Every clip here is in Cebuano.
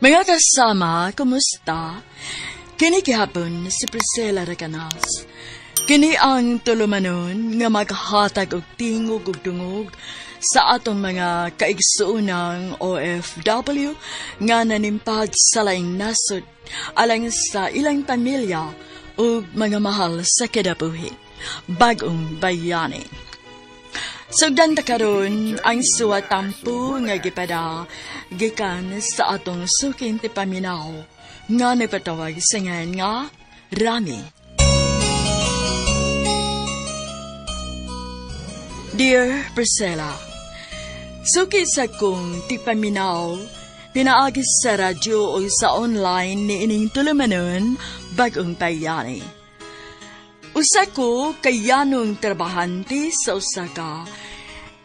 Mga kasama, kumusta? Kini gihapon si Priscilla Recanas. Kini ang tulumanon nga maghatag og tingog ug dungog sa atong mga kaigsuonang OFW nga nanimpad sa laing nasod alang sa ilang pamilya ug mga mahal sa kinabuhi. Bag-ong bayani. Sugdan ta karon ang suwatampo nga gipada gikan sa atong suking tipaminaw nga nagpatawag sa ngalan nga Rami. Dear Priscilla, suki sa kong tipaminaw, pinaagi sa radyo o sa online ni ining tulumanon Bag-ong Bayani. Usa ko kayanong trabahante sa usa ka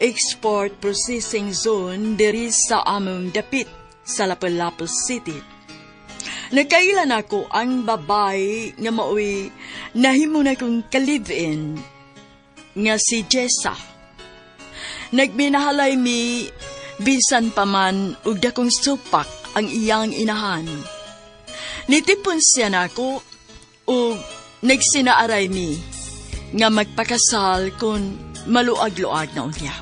export processing zone diri sa among dapit sa Lapu-Lapu City. Nagkailan ako ang babae nga maoy nahimo na kong ka-live-in nga si Jessa. Nagminahalay mi bisan pa man og dakong supak ang iyang inahan. Nitipon siya nako og nagsinaaray mi nga magpakasal kung maluag-luag na unya.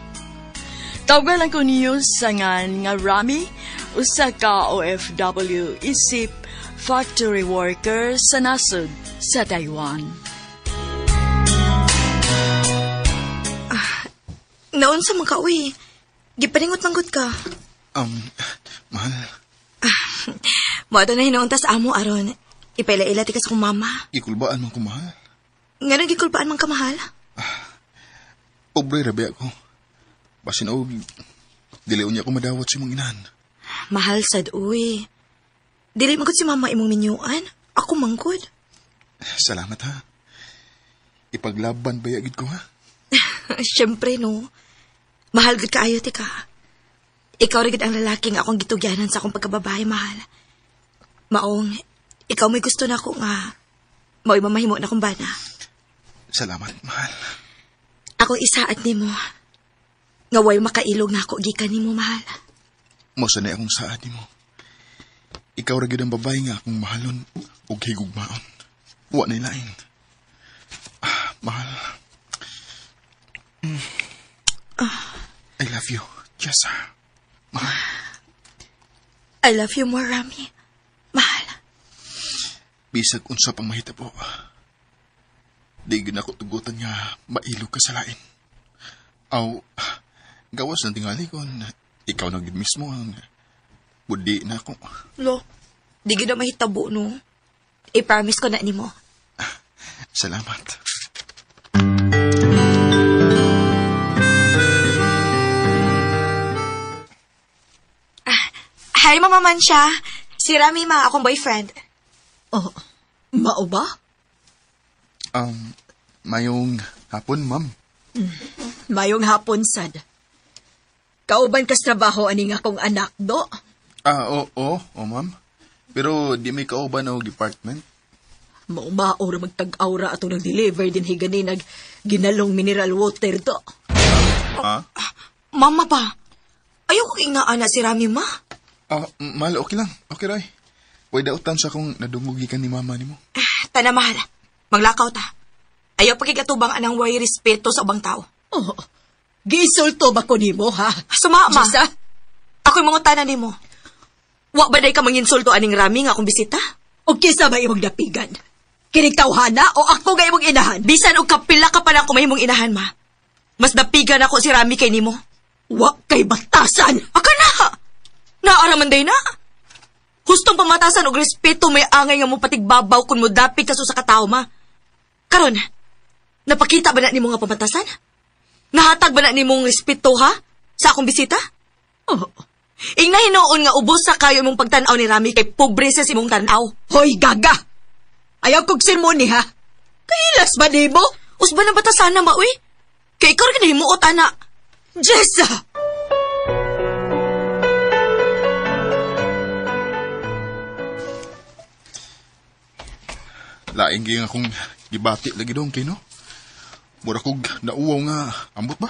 Tawagan lang ko niyo sa ngan nga Rami, usa ka OFW isip factory worker sa nasod sa Taiwan. Naon sa mga uwi, gipaningot manggut ka. Mahal. Moadto na hinuon ta sa amo aron. Ipaila-ila ti ka sa kong mama. Gikulbaan man ko, mahal. Nganong gikulbaan man ka, mahal? Pobre ra ba ako. Basin og dili unya ko madawat sa imong inahan. Mahal sad uy. Dili man gud si mama imong minyuan. Ako manggod. Salamat ha. Ipaglaban ba gid ko ha? Siyempre no. Mahal gud kaayo ti ka. Ikaw ra gid ang lalaki nga akong gitugyanan sa akong pagkababae, mahal. Maong ikaw may gusto na ako nga mao'y mamahimo na akong bana. Salamat, mahal. Akong isaad nimo. Nga way makailog na ako gikan nimo, mahal. Mao sa na akong saad nimo. Ikaw ra gyud ang babae nga akong mahalon ug higugmaon. Wa na lain. Mahal. I love you, Jessa. Mahal. I love you more, Rami. Mahal. Bisag unsa pang mahitabo. Di gyud nako tugutan nga mailog ka sa lain. Aw, gawas ng tingali kon ikaw na gyud mismo ang budi na ako. Lo, di gyud na mahitabo, no? I-promise ko na nimo. Salamat. Hi, Mama Mansha. Si Rami, ma, akong boyfriend. Oh, mao ba? Mayong hapon, ma'am. Mayong hapon, sad. Kauban kas trabaho ani nga akong anak, do? Oo, ma'am. Pero di may kauban og department. Maumao ra magtag-aura atong nag-deliver din higani nag ginalong mineral water, do. Ha? Mama pa, ayaw kong ingaan na si Rami, ma. Mahal, okay lang. Okay, Ray. Pwede utan sa akong nadungog gikan ni mama nimo. Tana, mahal. Maglakaw ta. Ayaw pakigatubang anang way respeto sa ubang tao. Oh, gisulto ba ko nimo, ha? Suma, ma. Jessa? Ako'y mangutana nimo. Wa ba day ka manginsulto aning Rami nga akong bisita? O kisa ba imong dapigan? Kinig tawhana o ako nga imong inahan? Bisan og kapila ka pa lang kung mahimong inahan, ma. Mas dapigan ako si Rami kay nimo. Wa kay batasan! Aka na! Naaraman day na! Hustong pamatasan og respeto may angay nga mo patigbabaw kung mo dapig kaso sa katao, ma. Karon, napakita ba na nimo nga pamatasan? Nahatag ba na nimong respeto, ha? Sa akong bisita? Oh. Ingna hinuon nga ubos sa kayo imong pagtan-aw ni Rami kay pobre sa imong tan-aw. Hoy, gaga! Ayaw kog sermon ni, ha? Kailas ba nimo? Usba na batasan na, ma, uy? Kay ikaw rin kinahimuot, ana. Jessa! Laing gyud akong gibati lagi dong kay no. Mura kog nauwaw nga ambot ba?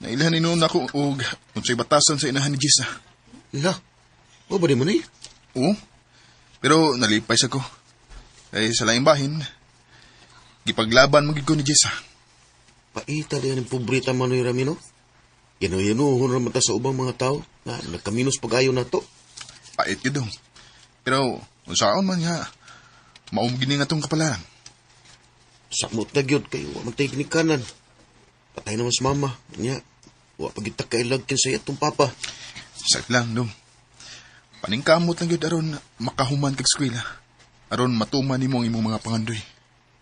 Nailhan ni noon ako og unsay batasan sa inahan ni Jessa. La. O ba di mo ni? Oo. Pero nalipay sa ko. Kay sa laing bahin, gipaglaban mo gid ko ni Jessa. Paita din ang pobrita Manoy Rami, no? Yano-yanuhon raman ta sa ubang mga tao na nagkaminos pag-ayo na to. Pait yun dong. Pero unsaon man nga, maum gini nga tong kapalaran. Samot na gyud kayo, wa man tayo ginikanan. Patay naman sa mama. Nya, wa pa gyud ta kailag kinsa atong papa. Sakit lang dong. Paningkamot lang gyud aron makahuman kag eskwela. Aron matuman nimo ang imong mga pangandoy.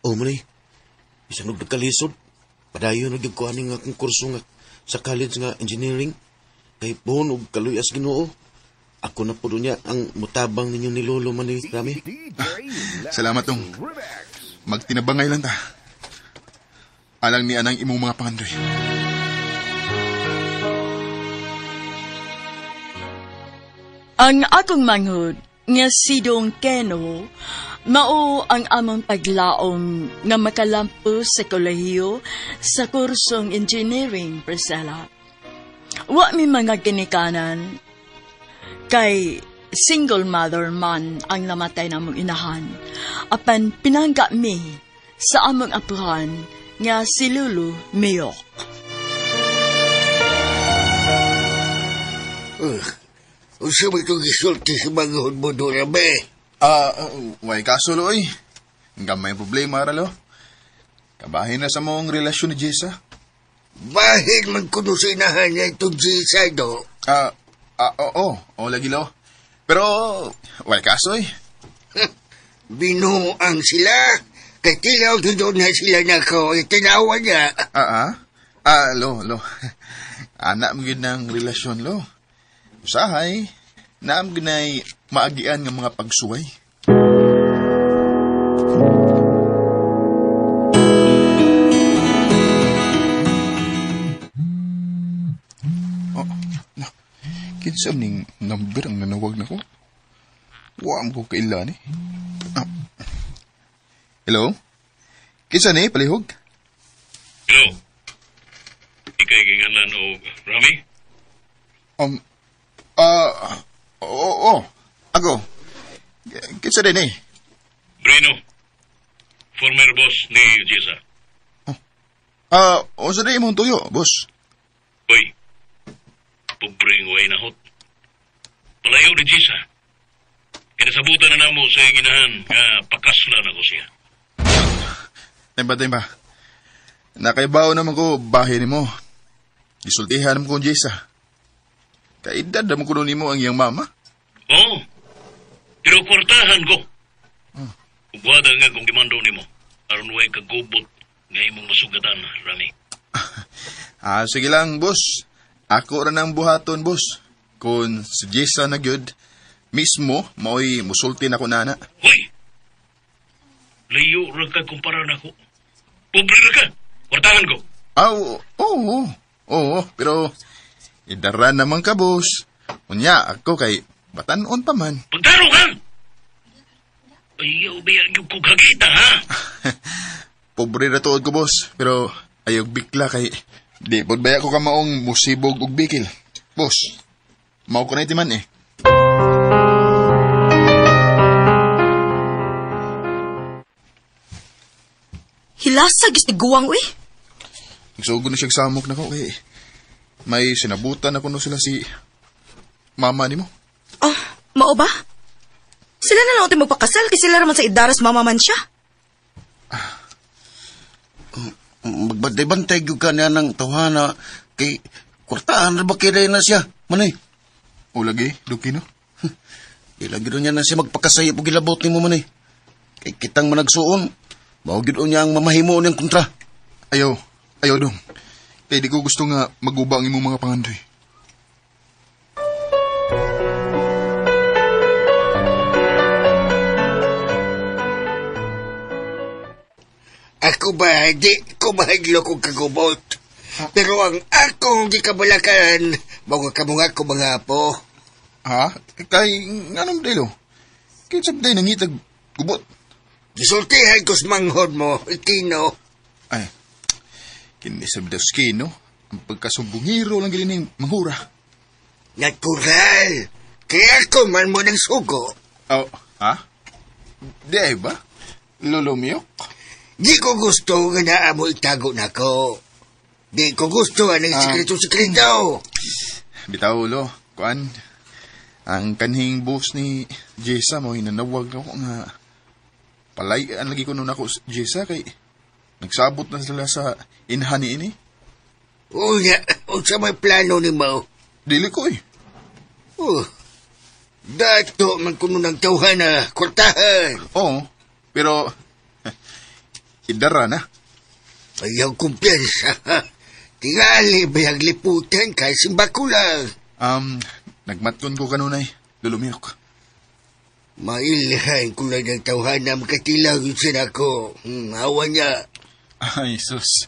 Oh, Manoy. Bisan og nagkalisod, padayon na gyud ko aning akong kurso nga sa college nga engineering. Kay buhon og kaluyas Ginoo. Ako na po niya ang mutabang ninyo ni Lolo Manoy Rami. Salamat dong. Magtinabangay lang ta. Alang ni anang imong mga pangandoy. Ang akong manghod nga si Dong Keno, mao ang among paglaom nga makalampos sa kolehiyo sa kursong engineering, Priscilla. Wa mi mga ginikanan kay single mother man ang namatay namong inahan. Apan pinangga mi sa among apuhan nga si Lulu Miyok. Unsa man itong gisulti sa manghod mo, Rami? Way kaso, lo, oy. Gamay problema, ra, lo. Kabahin na sa mong relasyon ni Jessa. Bahin man kuno sa inahan niya itong Jessa, do? Oo. Oo, lagi, lo. Pero, way kaso, oy. Binuang sila. Kay tilaw doon na sila nako. Itinawa niya. Lo, lo. Anak mo yun ng relasyon, lo. Usahay, naam ginay maagian ng mga pagsuway. Oh, no. Kinsa ning number ang nanawag na ko? Wa mo ko kailan eh. Ah. Hello? Kinsa ni palihog? Hello. Ikay ginganan og Rami? Oo. Ako. Kinsa din eh? Brino. Former boss ni Jessa. Oh. Unsa din imong tuyo, boss? Uy. Pobreng way na hot. Palayo ni Jessa. Kinasabutan na namo sa iyang inahan nga pakasla na ko siya. Timba. Nakaibaw naman ko bahay nimo. Gisultihan naman ko Jessa. Kaedad naman ko nimo ang iyang mama. Oo. Pero kwartahan ko. Ugwada nga kung gimando nimo. Aron way kagubot nga imong masugatan, Rami. Sige lang, boss. Ako ra nang buhaton, boss. Kung si Jessa na gyud, mismo, mao'y musulti na ko nana. Hoy! Layo ra ka kumpara nako. Pobre ra ka. Kwartahan ko. Oo, pero idara naman ka, boss. Unya, ako kay batanon pa man. Pagtaro ka! Ayaw, biya yung kong kagita, ha? Pobre na tuod ko, boss. Pero ayaw bikla kay di pod baya ko kamaong musibog og bikil. Boss, mao ko na itiman eh. Hilasag is guwang, uy. Nagsugo na siyang samok na ko kay may sinabutan ako no sila si mama nimo. Oh, mao ba? Sila na lang uti magpakasal kay sila raman sa idaras mama man siya. Magbantay-bantay gyud ka niya ng tawhana kay kwartaan ra ba kay na siya, Manoy? O lagi, Dukino. Di lagi niya na siya magpakasaya pag gilabot nimo, Manoy. Kay kitang managsuon, mao gyud niya ang mamahimo niyang kontra. Ayaw dong. Kay di ko gusto nga maguba ang imong mga pangandoy. Ako ba, di ko mahadlo kong kagubot. Pero ang akong di kabalakan, mga kamunga ko mga apo. Ha? Kay, anong dilo? Kinsa ba tayo nangitag gubot? Gisultihan ko sa manghod mo, Kino. Ay, kinisab daw si Kino. Ang pagkasumbungiro lang gilining manghura. Natural. Kaya ako man mo ng sugo. Oh, ha? Di ay ba? Lolo Miyok? Di ko gusto nga naa mo itago na ko. Di ko gusto ang sikreto-sikreto. Bitaw, lo. Kuan, ang kanhing boss ni Jessa mo, hinanawag ako nga palayan lagi ko nun ako sa Jessa kay nagsabot na sila sa inhani ini. Unya, unsa may plano ni mo? Dili ko eh. Oh, dato man kuno ng tawhan na kwartahan. Oo, pero idara na. Ayaw kumpiyansa. Tingali bayag liputan kay simbako lang. Nagmatkon ko kanunay, Lolo Miyok. Mailhan ko lang ng tawhan na makatilaw yun siya nako. Awa niya. Ay, sus.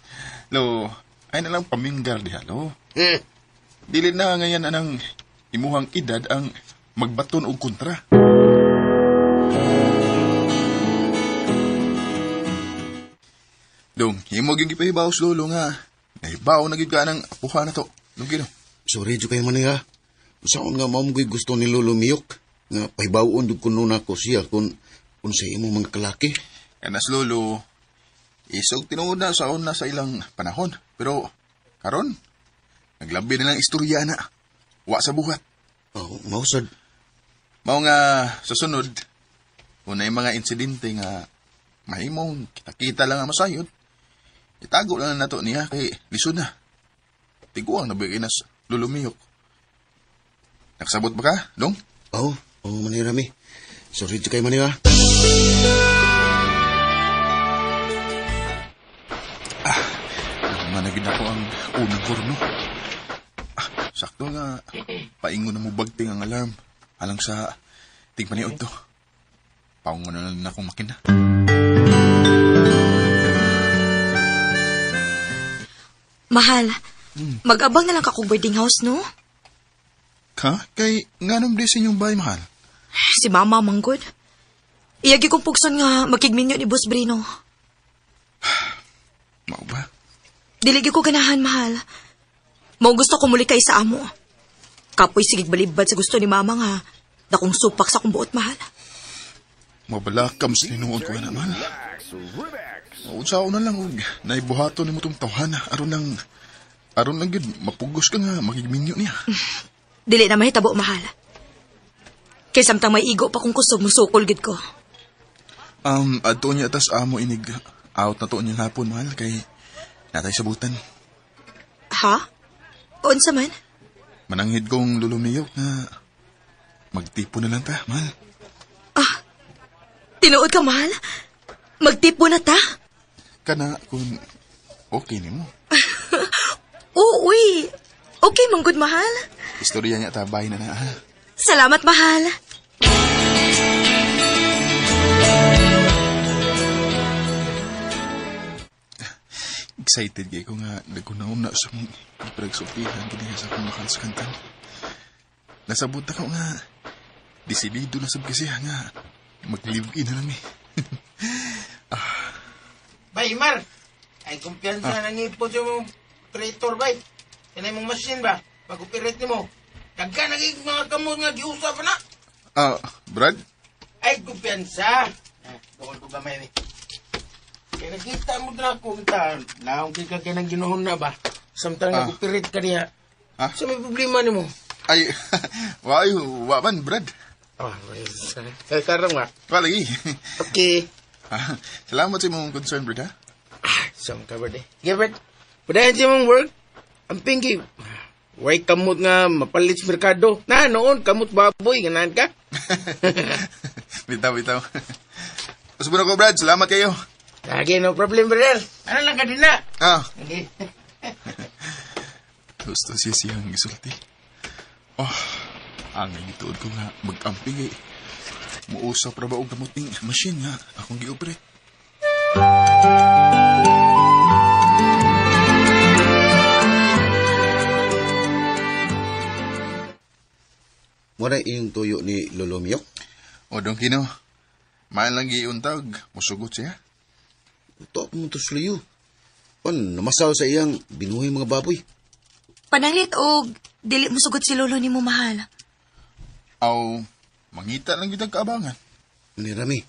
Lo, ay nalang paminggar diha, lo. Eh, Dili na ngayon anang imuhang edad ang magbaton og kontra. Dong, imo gyud gipahibaw sa lolo nga nahibaw na gyud ka ng apuha na to. Lugi no. Sorry, jud kayo man ha. Saon nga mao mo gusto ni Lolo Miyok nga pahibawon jud kuno nako siya kung unsay imo mga kalaki. Kanas lolo, isog tinuod na sa una sa ilang panahon. Pero karon naglabi na lang istorya na. Wa sa buhat. Oh, mao sad. Mao nga sa sunod, unay mga insidente nga mahimong kita-kita lang ang masayod. Itago lang na nato niya kay lisod na. Tiguang nabigay na sa Lolo Miyok. Naksabot ba ka, Dong? Oh, oh manirami. Sorry jud kayo man ha. Managid ako ang unang kurno. Sakto nga, paingon na mo bagting ang alarm. Alang sa tigpaniod to. Paungon na lang akong makina. Mahal, mag-abang na lang ka kong boarding house, no? Ka? Kay nga nung di sa inyong bahay, mahal? Si Mama, manggod. Iyagi kong pugson nga makigminyo ni Boss Brino. Mao ba? Diligi ko ganahan, mahal. Mao gusto ko muli kay sa amo. Kapoy sigig balibad sa gusto ni Mama nga. Dakong supak sa akong buot, mahal. Mabalakam sa tinuod ko na, mahal. Unsa na lang, og naibuhaton nimo tong tawhana. Aron lang yun, mapugos ka nga, makigminyo niya. Dili na mahitabo, mahal. Kay samtang may igo pa kung kusog, musukol gid ko. Adto niya tas amo inig, out na to niya hapon, mahal, kay natay sabutan. Ha? Unsa man? Mananghid kong lulumiyok na magtipo na lang ta, mahal. Ah, tinuod ka, mahal? Magtipo na ta? Kana kung okay nimo. Oo, uy. Okay, manggod, mahal. Istorya niya ta, bye na na, ha? Salamat, mahal. Excited kay ko nga nagkunaon na sa mong ipagsultihan kini sa akong mahal sa kantan. Nasabot ako nga desidido na sab kasi nga mag-live-in na lang eh. Bay, Mar! Ay, kumpiyansa ng ipon sa mong operator, bay. Yan ay mong machine ba? Pag-operate ni mo. Dagka naging mga kamot nga giusap na. Brad? Ay, kumpiyansa. Bukod ko gamay ni. Kaya nakita mo na ako, kita. Laong kay ka ng ginuhon na ba? Samtang nag-operate ka niya. Ah? Sa may problema ni mo? Ay, wa man, Brad. Ah, sarang ba? Wa lagi. Okay. Salamat sa imong concern, Brad, ha? Sam ka, Brad, eh. Sige, Brad. Padayon sa imong work. Ang pinky. Way kamot nga mapalit sa merkado. Na, noon, kamot baboy. Ganahan ka? Bitaw, bitaw. Pasubon ako, Brad. Salamat kayo. Lagi, no problem, brother. Ano lang ka din na? Ah. Okay. Gusto siya siyang isulti. Oh, ang gituod ko nga mag-amping eh. Muusap ra ba og gamot ning machine nga akong gi-operate. Wala iyong tuyo ni Lolo Miyok? O, Don Kino, main lang giuntag, musugot siya. Ito mo to sluyo. Pan, namasaw sa iyang binuhay mga baboy. Pananglit og dili musugot si Lolo nimo, mahal. Aw, mangita lang gyud ang kaabangan. Ni Rami,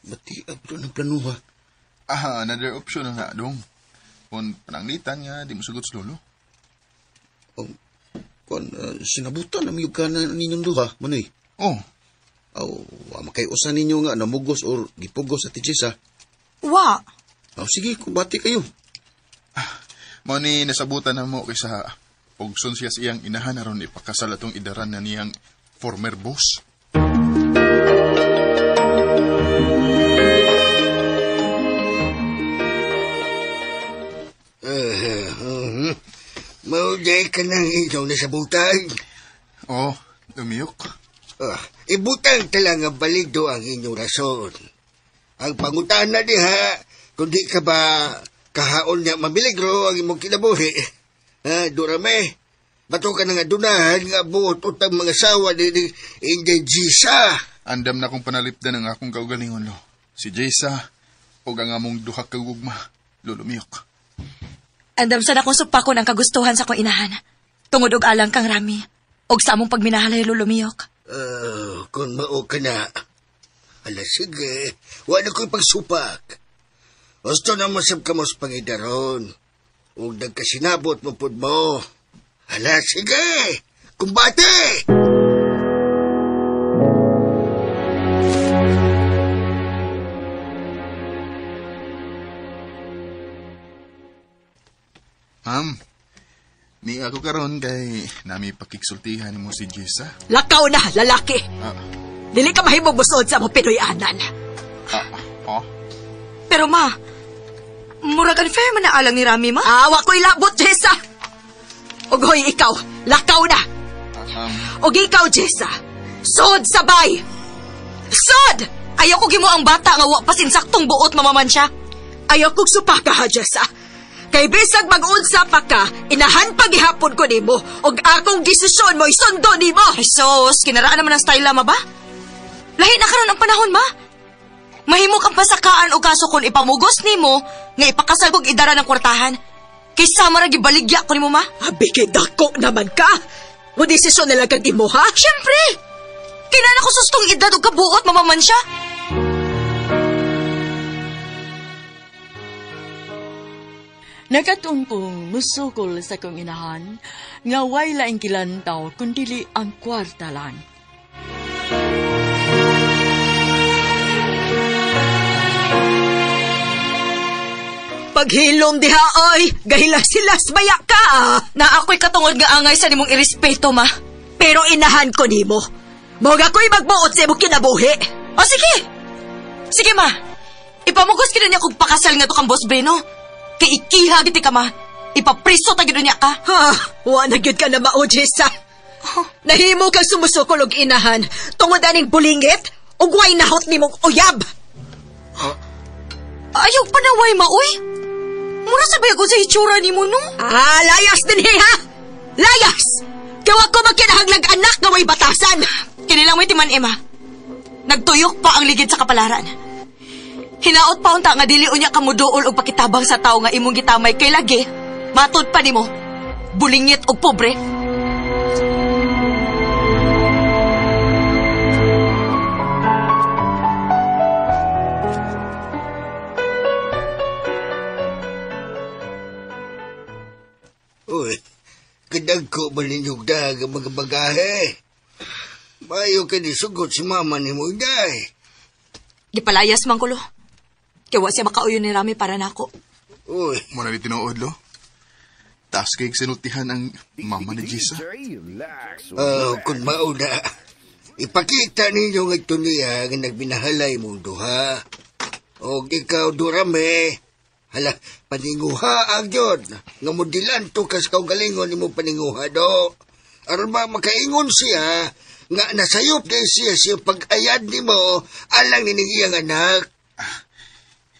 bati abro ng planuha. Ah, another option na na, dong. Kung pananglitan nga, di mo sugot sa lolo. Kung sinabutan na miyog ka na ninyong duha, Manoy. Oh. Aw, wa makayusan ninyo nga namugos or gipugos sa Jessa. Wa. Aw, sige, kumbati kayo. Mao ni nasabutan na mo kaysa pugson siya sa iyang inahan aron ipakasal atong idaran na niyang former boss. Mauday ka ng iyong nasabutan. Oh, lumiyok. Ibutang talaga balido ang inyong rason. Ang pangutan na diha, kung di ka ba kahaon niya mamiligro ang imong kinabuhi. Ha, durame, bato ka na nga dunahan nga buot utang mga sawa ni Inday Jisa. Andam na akong panalipdan ang akong kaugalingon, lo. Si Jisa, o ang among duha kagugma, lulumiyok. Andam sa akong supakon ang kagustuhan sa akong inahan. Tungod og alang kang Rami, og sa among pagminahalay lulumiyok. Kung mao ka na, ala sige, wala ko'y pagsupak. Gusto na masab ka mo sa pangidaron. Huwag nagkasinabot mo pud mo. Ala, sige! Kumbate! Ma'am, ni ako karon kay nami pakiksultihan mo si Jessa. Lakaw na, lalaki! Dili ka mahimong busod sa mo Pinoy-anan. Pero ma, murag unfair man na alang ni Rami, ma. Awa ko'y labot, Jessa! Ug hoy, ikaw, lakaw na! Ug ikaw, Jessa, sod sabay! Sod! Ayaw ko gimo ang bata nga wa pasinsaktong buot mamaman siya. Ayaw kong supaka, ha, Jessa. Kay bisag mag-unsa pa ka, inahan pagihapon ko nimo, ug akong desisyon mo'y sundo nimo. Ay sos, kinaraan naman ang style ma ba? Lahi na karon ang panahon, ma. Mahimo kang pasakaan o kaso kung ipamugos nimo nga ipakasal kog idara ng kwartahan. Kaysa marag ibaligya ko nimo, ma. Abi kay dako naman ka. Mo desisyon nila kag imo, ha? Siyempre! Kinana ko sustong edad og kabuot, mamaman siya. Nakatun kong musukol sa kong inahan, nga way laing kilantaw kundili ang kwarta lang. Paghilom diha, oy! Gahilas-hilas baya ka, ah! Na ako'y katungod nga angay sa nimong irespeto, ma. Pero inahan ko nimo. Moga ko'y magbuot sa imong kinabuhi. O sige! Sige, ma. Ipamugos kina niya kog pakasal nga to kang Boss Breno. Kay ikiha giti ka, ma. Ipapriso ta gid niya ka. Ha, wa na gyud ka na mao, Jessa. Oh. Nahimo kang sumusukol og inahan tungod aning bulingit ug way nahot nimong uyab. Ayaw pa na way, ma, uy. Mura sa bayag sa hitsura nimo, no? Ah, layas din, ha? Layas! Kaya ko magkinahanglag anak nga way batasan. Kinilang may timan, Emma. Nagtuyok pa ang ligid sa kapalaran. Hinaot pa unta nga dili unya kamuduol og pakitabang sa tawo nga imong gitamay kay lagi. Matod pa nimo, bulingit og pobre. Uy, kadagko ba ninyong dag ang mga bagahe? Bayo ka ni sugot si mama ni mo, day. Gipalayas man ko, lo. Kaya wa siya makauyon ni Rami para nako. Uy. Muna ni tinuod, lo. Taas kay sinultihan ang mama ni Jessa. Kung mauna, ipakita ninyo nga ito niya nga nagbinahalay mong duha. O ikaw, Durame, hala, paninguha ang yun. Nga mo dilanto kas kaugalingon ni mo paninguha do. Aron ba makaingon siya, nga nasayop din siya siya pag-ayad ni mo, alang nining iyang anak.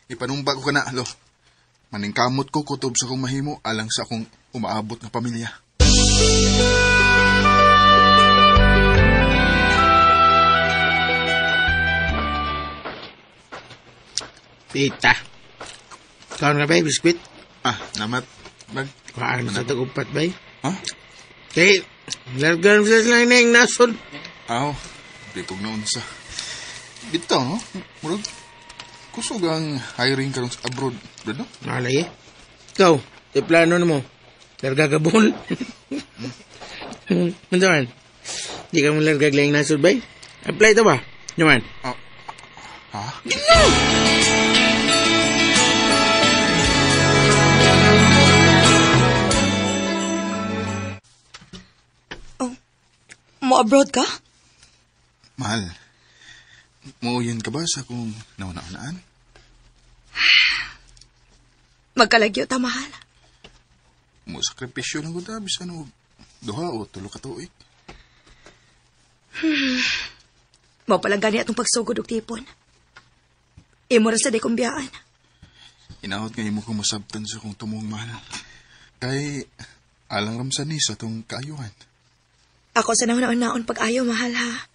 Ipanumba ko ka na, lo. Maningkamot ko kutob sa kong mahimo alang sa akong umaabot nga pamilya. Tita, kaon na ba, biskwit? Ah, namat. Bag. Kuhaan sa tagupat ba? Ha? Kay, largan sa sila na yung nasod. Aw, di kong noon sa... Bitaw, no? Murag, kusog ang hiring karon sa abroad, Brad, no? Nalay eh. Ikaw, may plano na mo. Larga ka buhol. Mandaman, di ka mo larga lang nasod ba? Apply to ba? Naman. Ha? No! Oh, mo abroad ka? Mahal, muuyin ka ba sa kung nauna-unaan? Magkalagyo ta, mahal. Mo sakripisyo lang ko ta, bisan og duha o tulo ka tuig. Mao palang gani atong pagsugod og tipon. Imo ra sa di kong biyaan. Inahot nga imo kong masabtan sa kong tumong mahal. Kay alang ramsan ni sa tong kaayuhan. Ako sa nauna-unaon pag-ayo, mahal ha.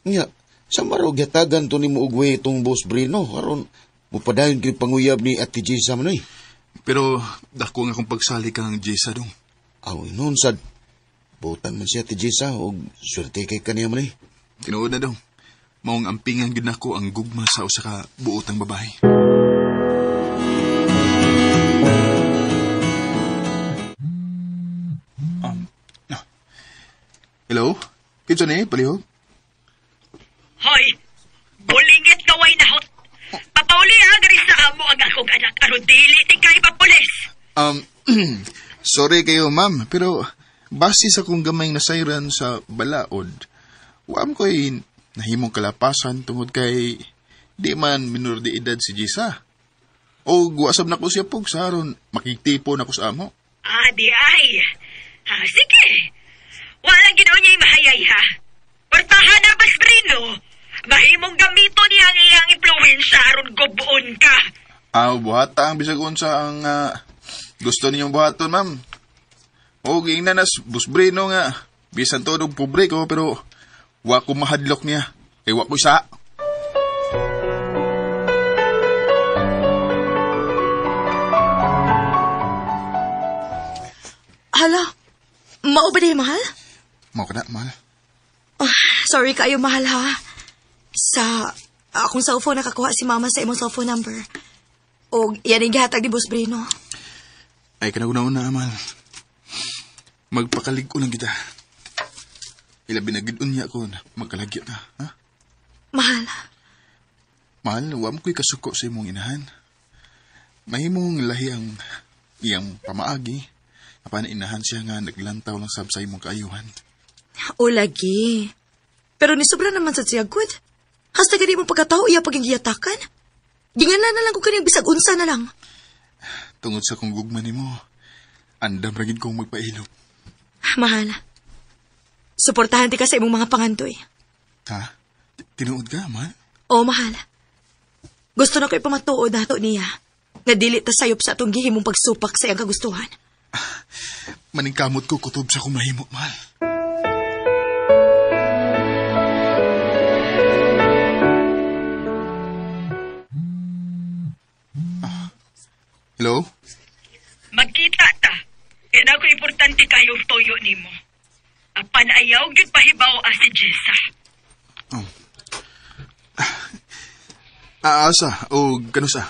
Nga, sa marog yatagan to ni mo ugwe itong Boss Brino. Aron, mupadayon kay panguyab ni Ate Jessa man oy. Pero dako nga kung pagsali kang Jessa dong. Aw, noon sad. Butan man siya Ate Jessa og swerte kay kaniya man oy. Tinuod na dong. Maong ampingan gid nako ang gugma sa usa ka buotang babae. No. Hello? Kinsa ni palihog? Hoy, bulingit ka way nahot. Papauli agri sa amo ang akong anak aron dili ti kay papulis. Sorry kayo ma'am, pero base sa kong gamay nasayran sa balaod, wam ko'y nahimong kalapasan tungod kay di man minor de edad si Jisa. O guwasab na ko siya pug sa aron makigtipo na ko sa amo. Ah, di ay. Ah, sige. Walang ginawa niya mahayay ha. Portahan na Boss Brino. Mahimong gamito niya ang iyang impluwensya aron gubuon ka. Aw, buhata ang bisag unsa ang gusto ninyong buhaton, ma'am. O giingnan nas Boss Brino nga bisan todo og pobre ko pero wa ko mahadlok niya. Kay wa ko isa. Hala, mao ba di mahal? Mao ka na, mahal. Oh, sorry kayo, mahal ha. Sa akong cellphone nakakuha si mama sa imong cellphone number. O yan ang gihatag ni Boss Brino. Ay, kanaguna-una, mahal. Magpakalig-o lang kita. Ilabi na gid unya ko na magkalagyo na, ha? Mahal. Mahal, wa mo ko'y kasuko sa imong inahan. Mahimong lahi ang iyang pamaagi. Apan inahan siya nga naglantaw lang sab sa imong kaayuhan. O lagi. Pero ni sobra naman sa siya good. Hasta gani mo pagkatao iya paging giyatakan. Gingan na lang ko kaniyang bisag unsa na lang. Tungod sa kong gugma nimo, andam ra gid kong magpailog. Mahal. Suportahan ti ka sa imong mga pangandoy. Ha? Tinuod ka, mahal? Oo, mahal. Gusto na ko ipamatuod nato niya. Nga dili ta sayop sa atong gihimong pagsupak sa iyang kagustuhan. Maningkamot ko kutob sa kong mahimo, mahal. Hello? Magkita ta. Kaya na ko importante kayong toyo nimo. Apan ayaw gyud pahibaw a si Jessa. Oh. Asa o kanusa?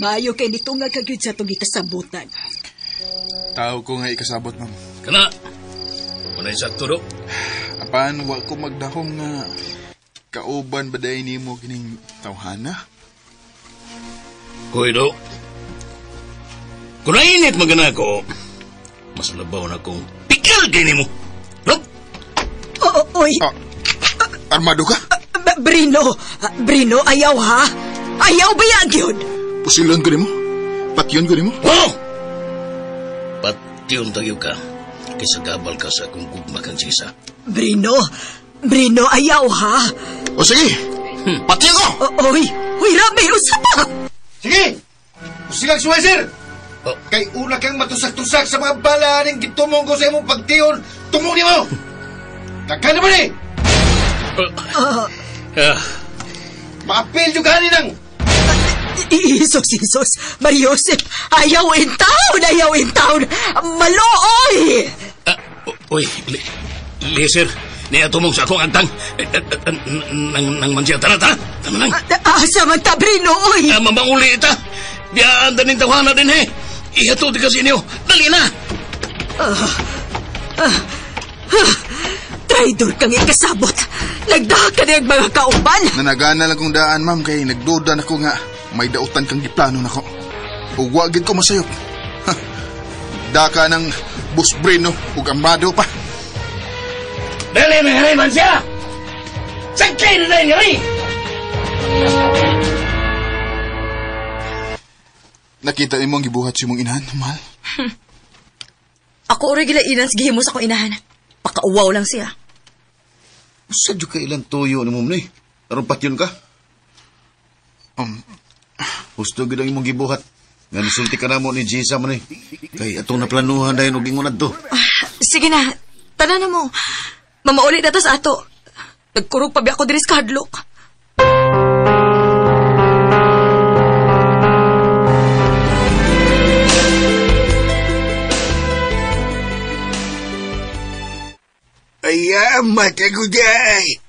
Maayo kay nitungag ka gyud sa atong gikasabutan. Tao ko nga ikasabot, ma'am. Kana. Unay sakto do. Apan wa ko magdahom nga kauban ba day nimo kining tawhana? Hoy do. Kung nainit magana ko, mas labaw na kong pikil kay nimo. Look! Oo, oy. Armado ka? Brino, Brino, ayaw ha? Ayaw ba yan yun? Pusilon ko nimo? Patyon ko nimo? Oh! Patyon tayo ka. Kaysa gabal ka sa akong gugma kang sisa. Brino, Brino, ayaw ha? O sige, patyon ko! Oy, oy, Rami, usa pa! Sige! Usigang suway, sir! Oh. Kay una kang matusak-tusak sa mga bala ning gitumong ko sa imong pagtiyon, tumong nimo! Daghan naman eh! Maapil yung kanin ang... Isos, Isos! Mariosep! Ayaw in town! Ayaw in town! Malooy! Uy, Lizer, niatumong sa akong antang. Nang mansiya, tara, tara. Tama nang. Asa man ta, Brino, oy! Mamanguli ita. Biyaan din tawana din, he. Ihatod ka sa inyo. Dali na! Traidor kang ikasabot. Nagdaha ka na yung mga kauban. Nanagana lang kong daan, ma'am, kay nagduda na ko nga may dautan kang giplano nako. Ug wa gid ko masayop. Ha, daka ng Busbrino ug amado pa. Dali na nga man siya! Sakay na nga rin! Nakita nimo ang gibuhat sa imong inahan, mahal. Ako oray gilainan sa gihimo sa akong inahan. Pakauwaw lang siya. Usa jud ka ilang tuyo nimo ni. Aron patyon ka. Husto gyud ang imong gibuhat. Nga nisulti ka namo ni Jisa man eh. Kay atong naplanuhan dayon og ingon adto. Sige na, tanan na mo. Mamauli na ta sa ato. Nagkurog pa biya ako diri sa kahadlok. Ay, mata ko day.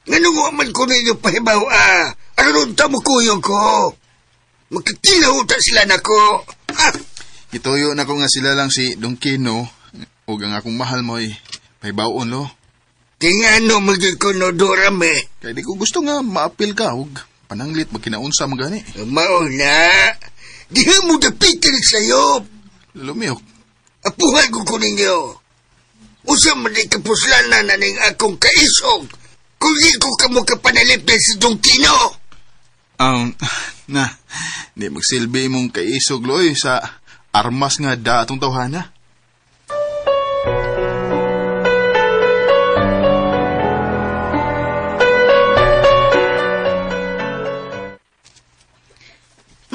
Nganong man ko ninyo pahibaw, ah. Aron ta mo kuyog ko. Magkatilaw ta sila nako. Ha? Gituyo na ko nga sila lang si Don Kino ug ang akong mahal mo'y pahibaw-on lo. Tingano magiging ko no dorame. Kay di ko gusto nga maapil ka ug pananglit magkinaunsa man gani. Mao na. Diha mo dapitan sa'yo. Lumiyok. Apuhan ko ko ninyo. Usa man di kapuslanan na ning akong kaisog. Kung di ko kamo kapanalip na si Don Kino. Na, di magsilbi imong kaisog loy sa armas nga da atong tawhana.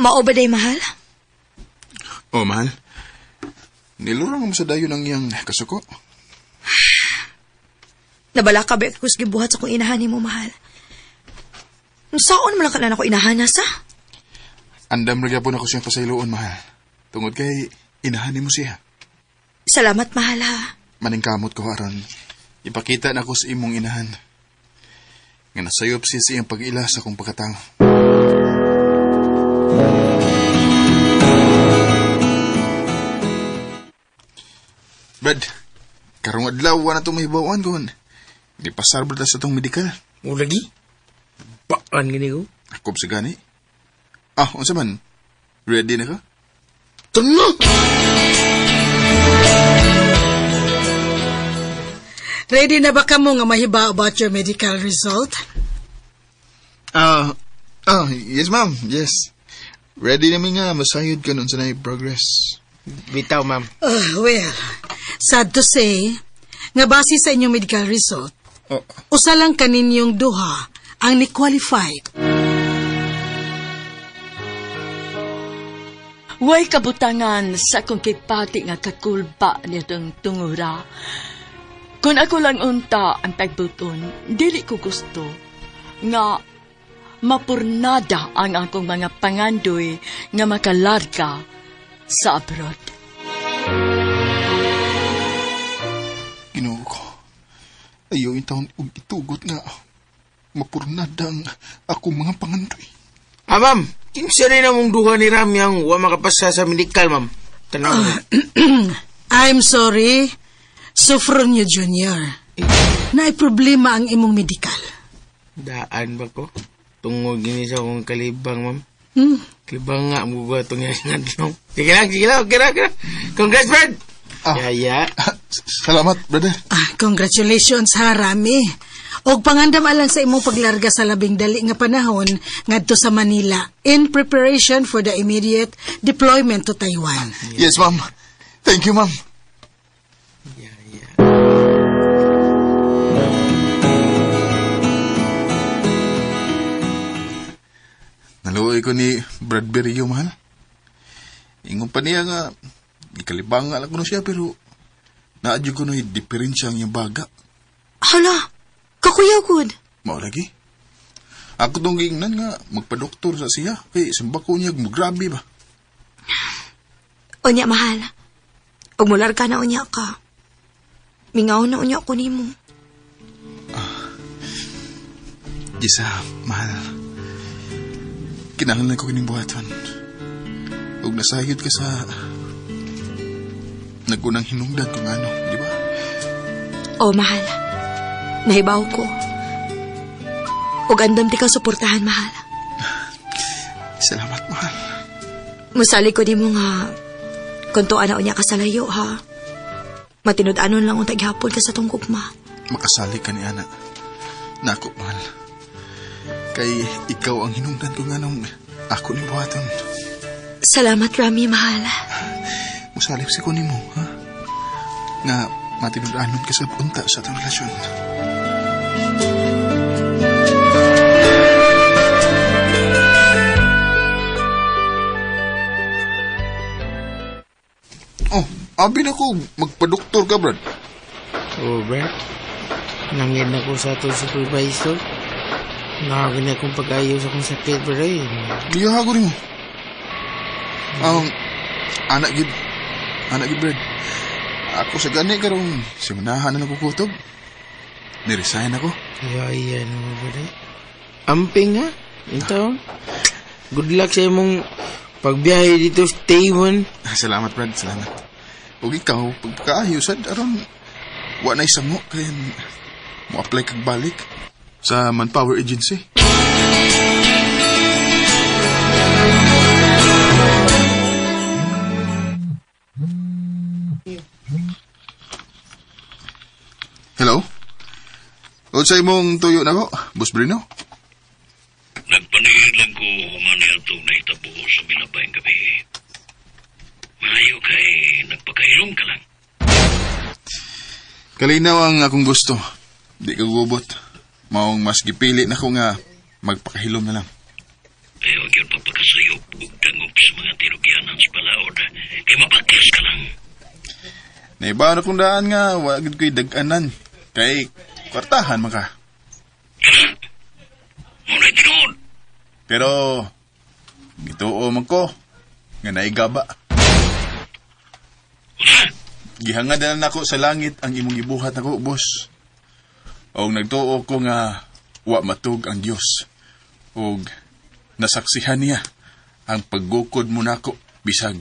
Mao ba day, mahal? Oh, mahal. Nilurang mo sa dayon ang iyang kasuko. Nabala ka ba ko sa gibuhat sa akong inahan nimo, mahal? Saon man lang ka na ako inahanas, ha? Andam ra gyapon ako siyang pasayloon, mahal. Tungod kay inahan nimo siya. Salamat, mahal, ha? Maningkamot ko aron ipakita na ko sa imong inahan. Nga nasayop siya sa iyang pag-ila sa akong pagkatao. Brad, karong adlaw wa na itong mahibawan kon. Di pasar brad sa itong medikal. O lagi? Baan gani ko? Akob sa gani. Ah, unsa man? Ready na ka? Tama! Ready na ba ka mo nga mahiba about your medical result? Yes ma'am, yes. Ready na mi nga masayod ka nun sa na progress. Bitaw, ma'am. Well, sad to say, nga base sa inyong medical result, oh, usa lang kaninyong duha ang ni-qualify. Way kabutangan sa akong kipati nga kakulba nitong tungura. Kung ako lang unta ang pagbuton, dili ko gusto nga mapurnada ang akong mga pangandoy nga makalarga sa abroad. Ginoo ko, ayaw yung taon og itugot nga mapurnada ang akong mga pangandoy. Ah, ma'am, kinsa rin among duha ni Rami ang wa makapasa sa medical, ma'am. Tanaw mo. I'm sorry, Sofronio Jr. Naay problema ang imong medical. Daan ba ko? Tungod gini sa akong kalibang, ma'am. Kalibang nga, mo ba itong yan? Sige lang, sige lang. Okay na, okay na. Congrats, Brad! Ah. Yaya. Salamat, brother. Ah, congratulations ha, Rami. Og pangandam alang sa imong paglarga sa labing dali nga panahon ngadto sa Manila in preparation for the immediate deployment to Taiwan. Yes, ma'am. Thank you, ma'am. Yaya. Naluoy ko ni Brad Berrio, mahal. Ingon pa niya nga, gikalibang nga lang ko na siya, pero naadyo ko na diferensya ang iyang baga. Hala, kakuyaw gud. Mao lagi. Ako tong giingnan nga magpadoktor sa siya kay simbako niya grabe ba. Unya, mahal. Ug mular ka na unya ka. Mingaw na unya ko nimo. Jisa, mahal. Kinahanglan ko kining buhaton. Ug nasayod ka sa nagunang hinungdan kung ano, di ba? Oh, mahal. Nahibaw ko. Ug andam ti ka suportahan, mahal. Salamat, mahal. Musali ko nimo nga kuntuan na unya ka sa layo, ha? Matinud-anon lang unta gihapon ka sa tong gugma. Makasali ka ni Ana. Nako, mahal. Kay ikaw ang hinungdan ko nga nung ako ni buhaton. Salamat, Rami, mahal. Musalip si ko nimo, ha? Nga matinud-anon ka sa punta sa atong relasyon. Oh, abi na ko magpadoktor ka, Brad. Oh, Brad. Nangin ako sa atong supervisor. Nakagani akong pag-ayos akong sakit, Brad. Eh. Giyahago rin mo. Anak gid, Brad. Ako sa gani karong simunahan na nagkukutob. Niresign ako. Ay, ano mo, Brad. Eh. Amping, ha? Ito. Good luck sa imong pagbiyahe dito sa Taiwan. Salamat, Brad. Salamat. Ug ikaw, pagpakaayos, aron wa na isang mo, kaya mo-apply kag balik sa Manpower Agency. Hello? Unsay imong tuyo na ko, Boss Brino? Nagpanihid lang ko human niya itong nahitabo sa milabayng gabi. Maayo kay nagpakailong ka lang. Kalinaw ang akong gusto. Di ka gubot. Maong mas gipili na ko nga magpakahilom na lang. Kaya huwag yun pagpakasayop ug dangop sa mga tinugyanan sa balaod. Kay mapagkas ka lang. Naiba na kong daan nga, wag ko'y dag-anan. Kay kwartahan man ka. Ngunay tinuod. Pero, gituo man ko, nga naigaba. Gihangad na nako sa langit ang imong gibuhat nako, boss. Og nagtuo ko nga wa matug ang Dios. Og nasaksihan niya ang paggukod mo nako bisag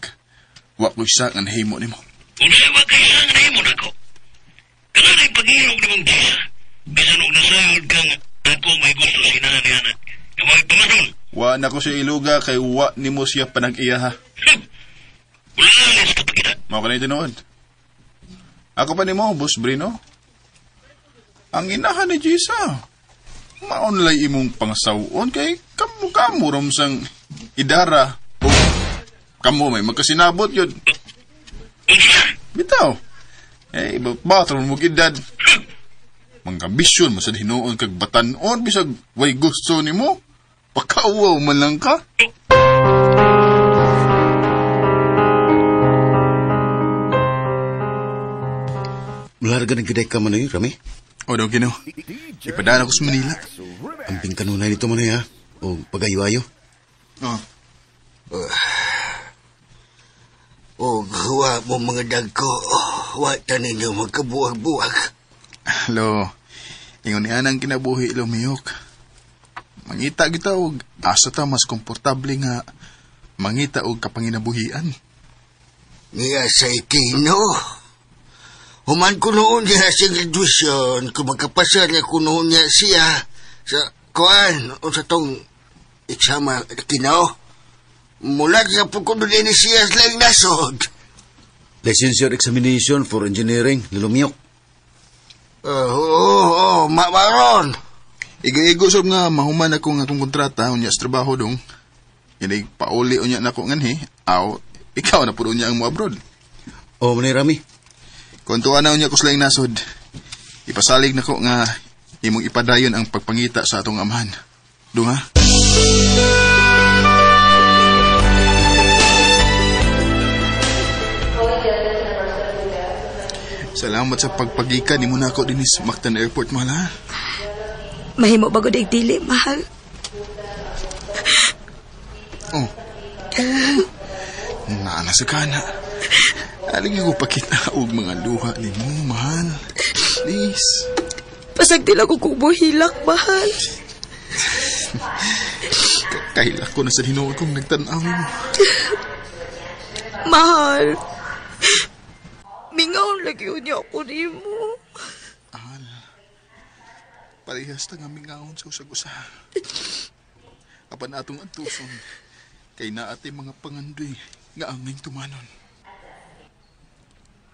wa ko isa nga nahimo nimo. Unsa wa kay isa nga nahimo nako? Kananay pag-ilog nimong Diyos. Bisan og nasayod kang ako may gusto sinahan ni anak. Nga mo'y panganon. Wa nako siya iluga kay wa nimo siya panag-iya ha. Wala na sa kapagita. Mao ka na tinuod. Ako pa nimo, Boss Brino. Ang inahan ni Jisa, maunlay imong pangasawon kay kamo-kamo ramsang idara o kamo may magkasinabot yun. Bitaw. Eh, batron mo gidad. Mangkambisyon mo sa hinuon kag batanon bisag way gusto nimo. Pakauwaw man lang ka. Malarga ng giday ka man eh, Rami. O, daw kino. Ipadaan ako sa Manila. Amping kanunay nito man eh, ha? O pag-ayo-ayo. Oh. O, gawa mo mga dagko. Wa ta ninyo magkabuwag-buwag. Lo, ingon ni anang kinabuhi, lumiyok. Mangita kita og asa ta mas komportable nga mangita og kapanginabuhian. Niya sa ikino. Human ko noon niya sa graduation, kung magkapasar niya ko noon niya siya sa kuan o sa tong exama kinaw. Mula sa po ko doon ni siya sa laing nasod. Licensure examination for engineering, nilumiyok. Oo, maron. Igo-igo sob nga mahuman ako nga akong kontrata unya sa trabaho dong. Inig pauli unya nako nganhi, aw ikaw na pud unya ang mo abroad. Oh, manay Rami. Kung tuwa na unya ko sa laing nasod, ipasalig nako nga imong ipadayon ang pagpangita sa atong amahan. Dung ha? Salamat sa pagpagikan nimo nako dinis Mactan Airport, mahal ha. Mahimo ba gud ay dili, mahal? Oh. Naana sa kana. Aling ko pakita og mga luha nimo, mahal. Please. Pasagdil ako kung buhilak, mahal. Kahilak ko na sa hinuon kong nagtanaw mo. Mahal. Mingaw lagi niya ako nimo. Al. Parehas ta nga mingaon sa usag-usa. Apan atong antuson, kay naatay mga pangandoy nga angay tumanon.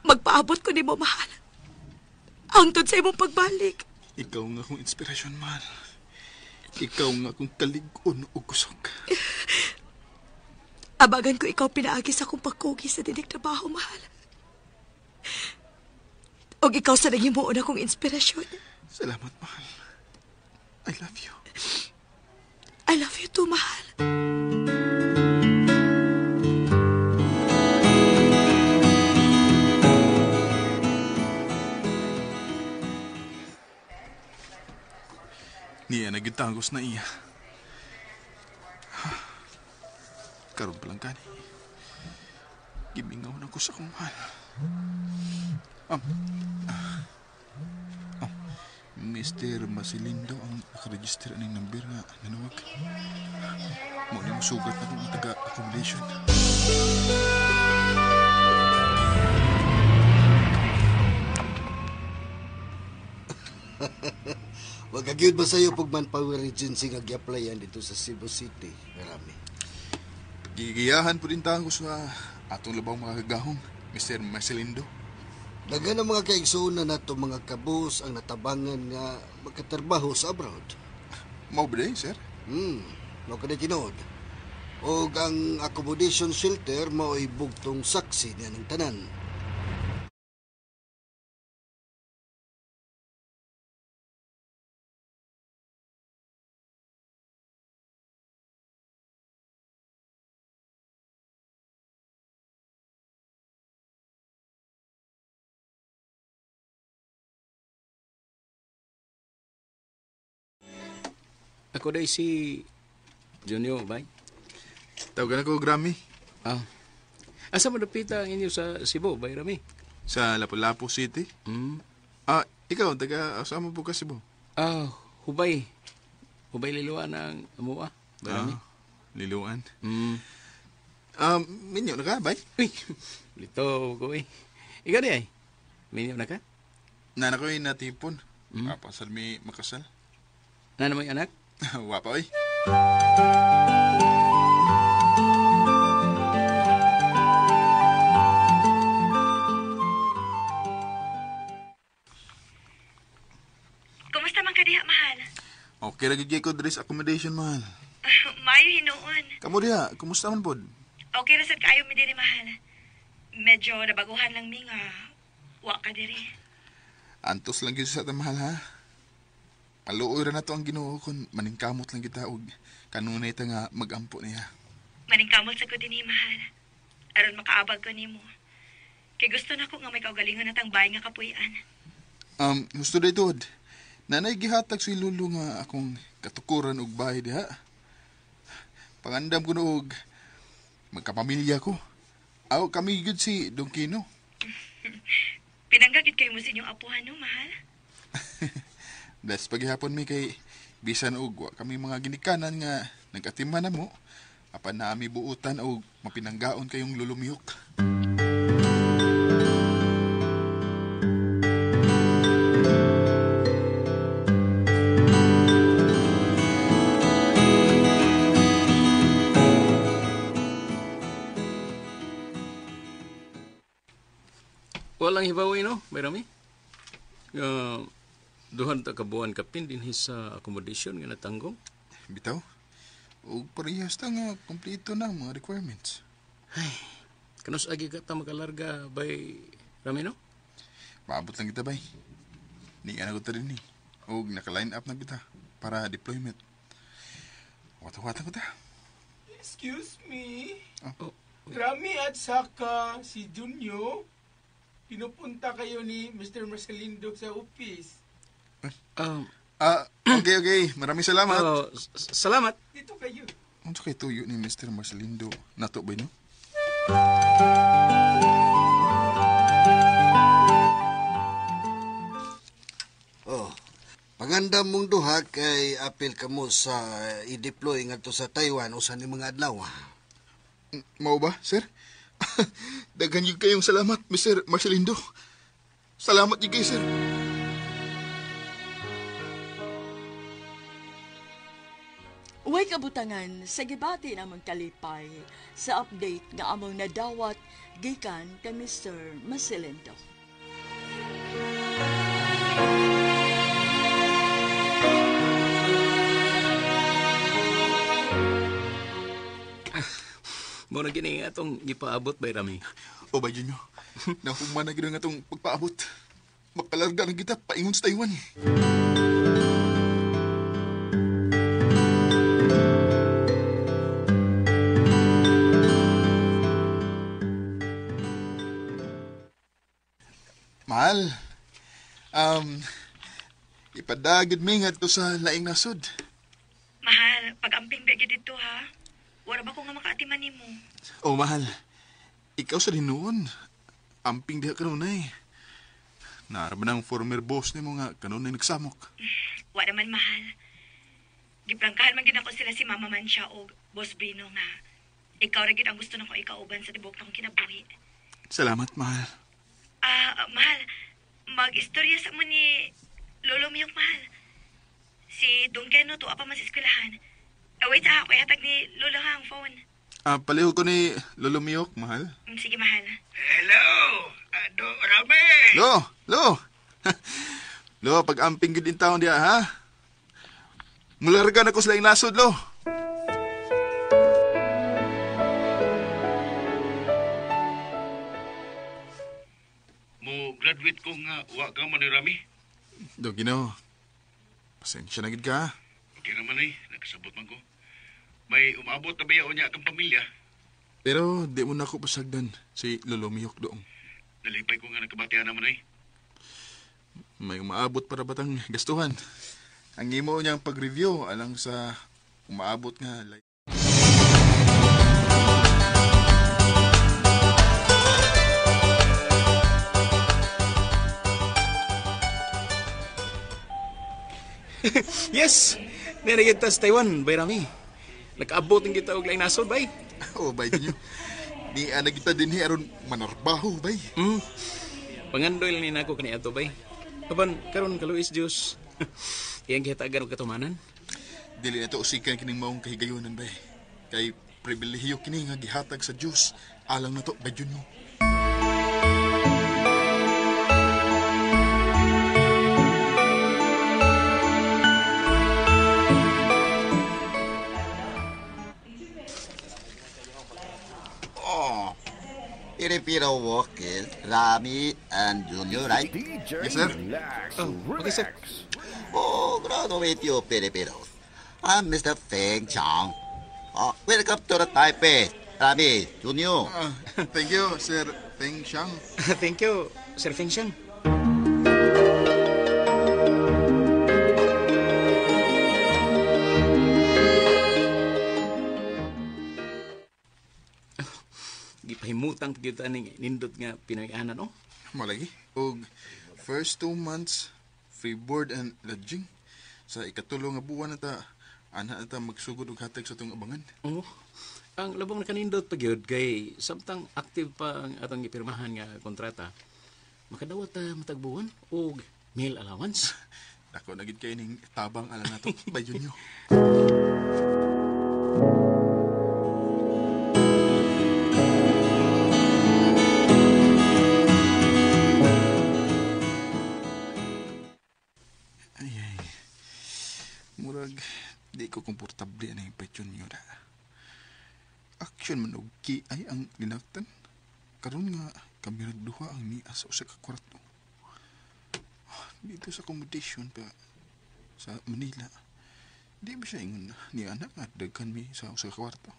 Magpaabot ko nimo, mahal. Hangtod sa imong pagbalik. Ikaw nga akong inspirasyon, mahal. Ikaw nga akong kalig-on o kusog. Abagan ko ikaw pinaagi sa akong pagkugi sa dinig trabaho, mahal. Og ikaw sa naghimuon akong inspirasyon. Salamat, mahal. I love you. I love you too, mahal. Niya nagitagos na iya. Karon pa lang kani. Gimingaw na ko sa akong mahal. Mr. Masilindo ang nakaregister aning number nga nanawag. Mo ni mosugat na akong taga-accommodation. Wag gyud ba sa'yo pag manpower agency nga gi-applyan dito sa Cebu City? Marami. Gigiyahan po din tayo sa atong labaw mga kagahong, Mr. Marcelindo. Daghan ang mga kaigsuonan nato mga kabus ang natabangan nga makatrabaho sa abroad. Mao ba day, sir? Mao ka tinuod. Og ang accommodation shelter mao'y bugtong saksi niya ng tanan. Ako day si Junior, bay. Tawagan ako, Grammy. Ah. Asa mo dapita ang inyo sa Cebu, bay Rami? Sa Lapu-Lapu City. Ah, ikaw, taga asa mo po ka Cebu? Ah, Hubay. Hubay Liloan ang amuha, bay Rami. Ah, Liloan. Minyo na ka, bay? Uy, lito ko eh. Ikaw di ay? Minyo na ka? Nana ko'y natipon. Papasal mi makasal. Nana mo'y anak? Wapa, oy. Kumusta man ka diha, mahal? Okay ra gyud ko diri sa accommodation, mahal. Maayo hinuon. Kamo diha, kumusta man pod? Okay ra sad kaayo mi diri, mahal. Medyo nabaguhan lang mi nga wa ka diri. Antos lang gyud sa ta, mahal, ha? Paluoy ra na to ang Ginoo kun maningkamot lang kita og kanunay ta nga magampo niya. Maningkamot sa ko dinhi, mahal. Aron makaabag ko nimo. Kay gusto nako nga may kaugalingon natang bahay nga kapuy-an. Gusto day tuod. Nanay gihatag si Lulu nga akong katukuran og bahay diha. Pangandam ko noog magkapamilya ko. Aw kami gyud si Don Kino. Pinangga gid kayo mo sa inyong apuhan no, mahal. Bless paghihapon mi kay bisan og wa kami mga ginikanan nga nagatiman na mo apan naami buutan og mapinanggaon kayong lulumiyok. Walang hibawi, no, Bayrami? Duhan ta kabuan kapin dinhi sa accommodation nga natanggong. Bitaw. Og parehas ta nga kompleto na ang mga requirements. Ay, kanus agi ka ta makalarga bay Rami, no? Maabot lang kita, bay. Ni ana ko ta din ni. Og naka-line up na kita para deployment. Wata-wata ko ta. Excuse me. Oh. Rami at saka si Junyo, pinupunta kayo ni Mr. Marcelindo sa office. Okay, okay. Maraming salamat. Oh, salamat. Dito kayo. Unsa kay tuyo ni Mr. Marcelindo nato ba no? Oh, pangandam mong duha kay apil kamo sa i-deploy ngadto sa Taiwan usa ni mga adlaw. Mao ba, sir? Daghan gyud kayong salamat, Mr. Marcelindo. Salamat gyud kayo, sir. Uway kabutangan sa gibati namang kalipay sa update nga among nadawat gikan kay Mr. Marcelindo. Mao na gini atong gipaabot bay Rami. O ba, Junior? Nahuman na gid nga atong pagpaabot. Makalarga na kita paingon sa Taiwan. Mahal, ipadagid mi ngadto sa laing nasod. Mahal, pag-amping bigay dito ha. Wala ba ko nga makaatiman nimo? Oh, mahal. Ikaw sa hinuon. Amping diha kanunay. Naara ba ng former boss nimo nga kanunay nagsamok? Wa naman, mahal. Giprangkahan man gid ako sila si Mama Mancha og Boss Brino nga. Ikaw ra gid ang gusto nako ikauban sa tibuok nakong kinabuhi. Salamat, mahal. Mahal, mag-istorya sa mo ni Lolo Miyok, mahal. Si Don Keno tuwa pa man sa eskwelahan. Wait ha, ako ihatag ni Lolo ha ang phone. Palihog ko ni Lolo Miyok, mahal. Sige, mahal. Hello, Ado Rami. Lo, lo. Lo, pag-amping gid in taon diha, ha? Mularga na ko sila yung nasod, lo. Mo graduate ko nga wa ka man ni Rami. Do, Ginoo. Pasensya na gid ka, ha? Okay naman ay, nakasabot man ko. May umabot na bayaw niya akong pamilya. Pero di mo na ako pasagdan si Lolo Miyok doong. Nalipay ko nga nakabatian naman ay. May umaabot para batang gastuhan. Ang imo niyang pag-review alang sa umaabot nga like. Yes! Nirigid ta sa Taiwan, bay Rami. Nakaabot ang kita og laing nasod, bay. Oh, bay ninyo. Ni ana kita dinhi aron manarbaho, bay. Pangandoy lang ni nako kani ato, bay. Apan karon kaluis Dios. Iyang gihatagan og katumanan. Dili na to usikan kining maong kahigayonan, bay. Kay pribilehiyo kini nga gihatag sa Dios alang nato, bay Junyo. Oh, Filipino workers, Rami and Junior, right? Yes, sir. Oh, okay, sir. Oh, glad to meet you, Filipinos. I'm Mr. Feng Chang. Welcome to the Taipei, Rami, Junior. Thank you, Sir Feng Chang. Thank you, Sir Feng Chang. Gipahimutang gyud aning nindot nga Pinoy-anan, oh. Malagi. Og first 2 months free board and lodging. Sa ikatulo nga buwan na ta, ana na ta magsugod og hatag sa atong abangan. Oh. Ang labong nakanindot pa gyud kay samtang active pa ang atong gipirmahan nga kontrata, makadawat ta matag buwan og meal allowance. Dako na gid kay ning tabang ala nato, bay Junyo. Ay, ay. Murag, di ko komportable na yung Junyo da. Action man og ki ay ang linaktan. Karon nga, kami duha ang niya sa usa ka kwarto. Dito sa accommodation pa sa Manila. Di ba siya ingon ni anak nga daghan mi sa usa ka kwarto?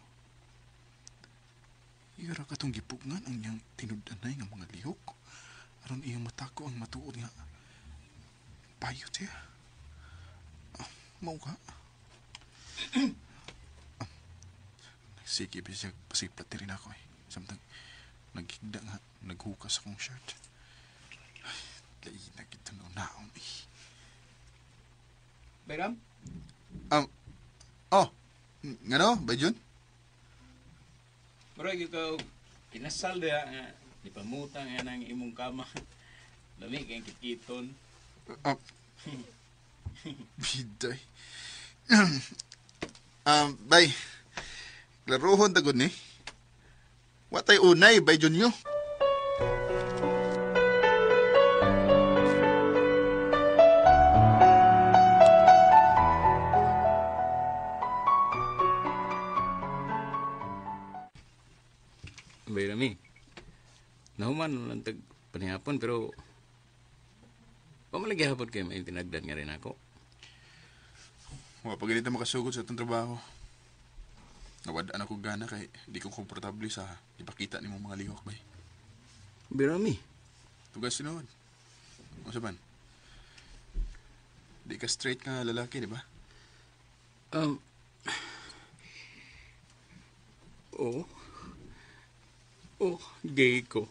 Ira katong gipugngan ang iyang tinud-anay nga mga lihok. Aron iyang matako ang matuod nga bayot siya. Mao ka. Sige, bisag pasiplat rin ako eh. Samtang naghigda nga, naghukas akong shirt. Ay, lain na kita naon eh. Bayram? Oh, ngano, Bay Jun? Murag ikaw, kinasal diha nga, ipamutang nga ng imong kama. Lami kayong kikiton. Biday. Bay, klaruhon tagod ni. Watay unay, Bay Junyo. Bay Rami, nahuman lang tag panihapon pero pamalagi hapon kayo may tinagdan nga rin ako. Wa pa ganito makasugod sa itong trabaho. Nawadaan ako gana kay di ko komportable sa ipakita ni mong mga lihok, bay. Bay Rami. Tugas sinuod. O saban? Di ka straight nga lalaki, di ba? Oo. Oh, gay ko.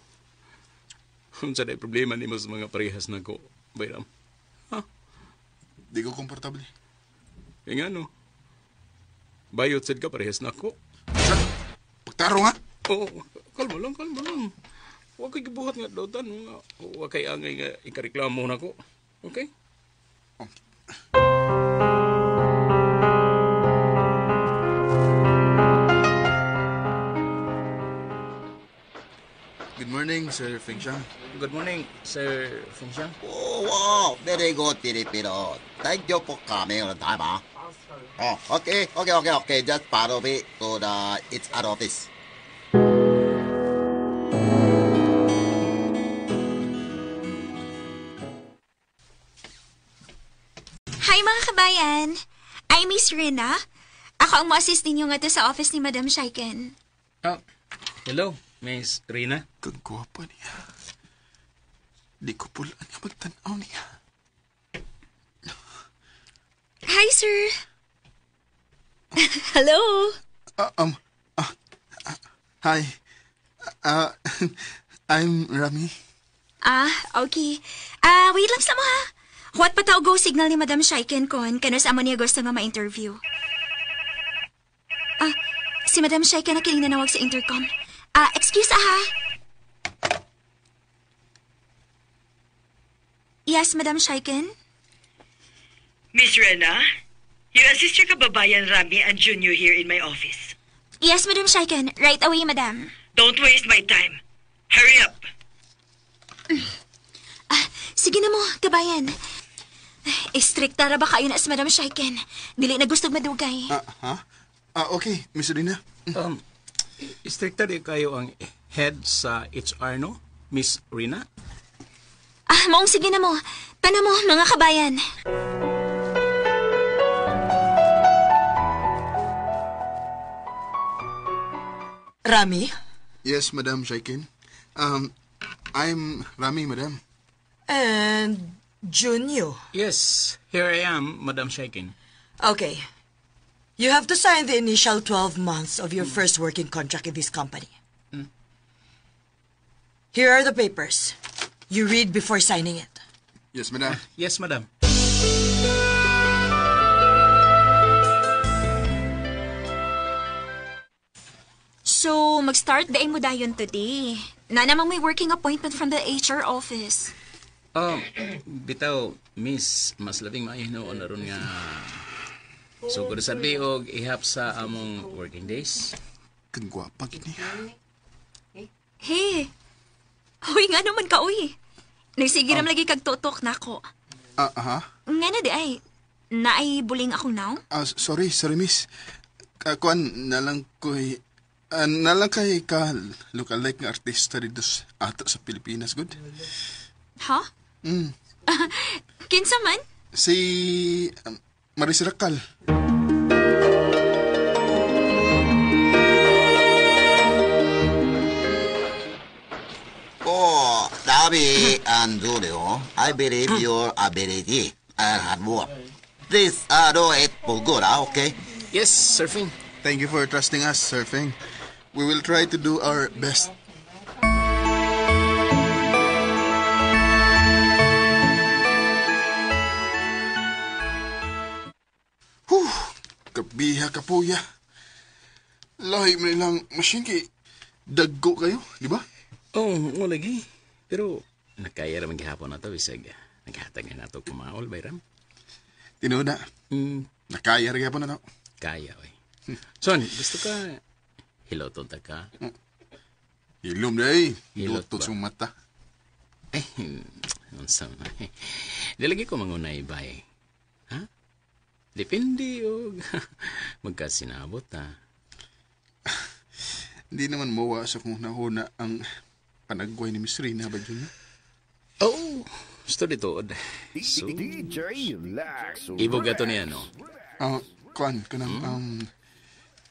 Unsa day problema nimo sa mga parehas nako, Bayram? Ha? Di ko komportable. E nga no. Bayot sad ka parehas nako. Pagtaro nga. Oo, kalma lang, kalma lang. Wa kay gibuhat nga dotan nga wa kay angay nga ikareklamo nako. Okay? Okay. Good morning, Sir Feng Xiang. Good morning, Sir Feng Xiang. Oh, wow. Very good, Filipino. Thank you for coming on time, ah. Oh, okay. Just follow me to the HR office. Hi, mga kabayan. I'm Miss Rina. Ako ang mo-assist ninyo nga to sa office ni Madam Shaiken. Oh, hello, Miss Rina. Kagwapa niya. Di ko pulaan nga magtanaw niya. Hi, sir. Hello. Hi. I'm Rami. Ah, okay. Wait lang sa mo ha. Huwat pa tao go signal ni Madam Shaiken kon kano sa amo niya gusto nga ma-interview. Ah, si Madam Shaiken na kining nanawag sa intercom. Ah, excuse aha. Yes, Madam Shaiken? Miss Rena, you assist your kababayan Rami and Junior here in my office. Yes, Madam Shaiken. Right away, Madam. Don't waste my time. Hurry up. Ah, sige na mo, kabayan. Istrikta ra ba kayo na si Madam Shaiken? Dili na gusto madugay. Ha? Okay, Miss Rina. Istrikta di kayo ang head sa HR, no? Miss Rina? Ah, maong sige na mo. Tana mo, mga kabayan. Rami? Yes, Madam Shaiken. I'm Rami, Madam. And Junyo? Yes, here I am, Madam Shaiken. Okay. You have to sign the initial 12 months of your first working contract in this company. Here are the papers. You read before signing it. Yes, madam. Yes, madam. So, mag-start day mo dayon today. Na namang may working appointment from the HR office. Bitaw, miss, mas labing maayo noon na ron nga. So, kung sabi og ihap sa among working days. Kagwapa gini. Hey, huy nga naman ka, uy. Nagsigiram lagi kag tutok nako. Aha. Nga na di ay, naay buling ako now? Sorry, miss. Kuan, nalang ko'y, nalang kay ka lookalike nga artista dito ato sa Pilipinas, good? Ha? Kinsa man? Si Maris Racal. Oh, Rami and Julio, I believe your ability and hard work. Please, do it for good, okay? Yes, Sir Fing. Thank you for trusting us, Sir Fing. We will try to do our best. Whew, kabiha kapuya. Lahi man ilang machine kay dagko kayo, di ba? Oo, oh, lagi. Pero nakaya raman gihapon na to, bisag naghatag na nato kumaol, Bayram. Tinuod na. Nakaya ra gihapon na to. Kaya, oy. Son, gusto ka hiloton ta ka? Hilom day. Hilot Lutot ba? sa mata. Eh, unsa man. Di lagi ko mangunay bay. Ha? Depende og magkasinabot ha. Hindi naman mawa sa kung nahuna ang panagway ni Miss Rina ba yun? Oh, gusto dito. So, DJ Lax. ibog ato niya, no? Kuan, kanang,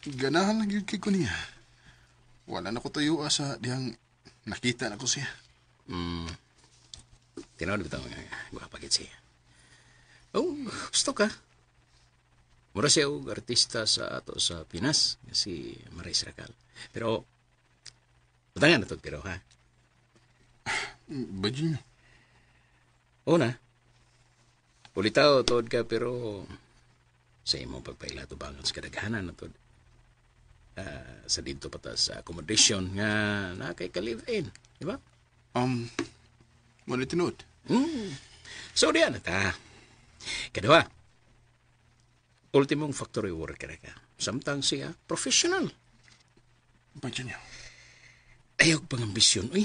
ganahan lang yun kay ko niya. Wala na ko tuyo sa diyang nakita na ko siya. Tinawad bitaw nga, gwapa gid siya. Oh, gusto ka. Mura siya og artista sa ato sa Pinas, si Maris Racal. Pero, butangan na to, pero ha? Ba yun? Una, ulitaw, tuod ka, pero sa imong pagpaila tubangon sa kadaghanan na tuod. Sa dito pa ta sa accommodation nga na kay ka-live-in, di ba? Muna tinuod. So, diyan na ta. Kadua, ultimong factory worker ka. Samtang siya, professional. Ba niya? Ayaw pang ambisyon, uy.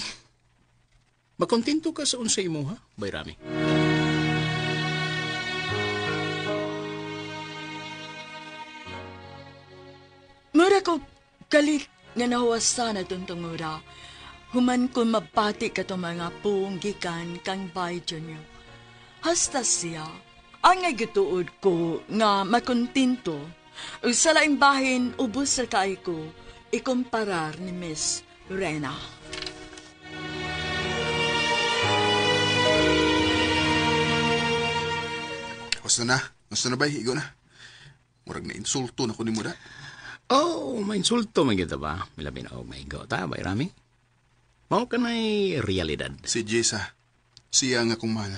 Makontento ka sa unsa imo, ha? Bayrami. Mura ko galit nga nahuwasan na itong tungura. Human ko mabati ka itong mga puong gikan kang Bay Junior. Hasta siya, ang gituod ko nga makontento. Ug sa laing bahin, ubos sa kaay ko, ikumparar ni Miss Rena. Gusto na. Gusto na ba? Igo na. Murag na insulto na ko ni mo da. Oh, may insulto man kita ba? Milabi na og maigo ta, Bayrami. Mao ka na'y realidad. Si Jessa, siya nga akong mahal.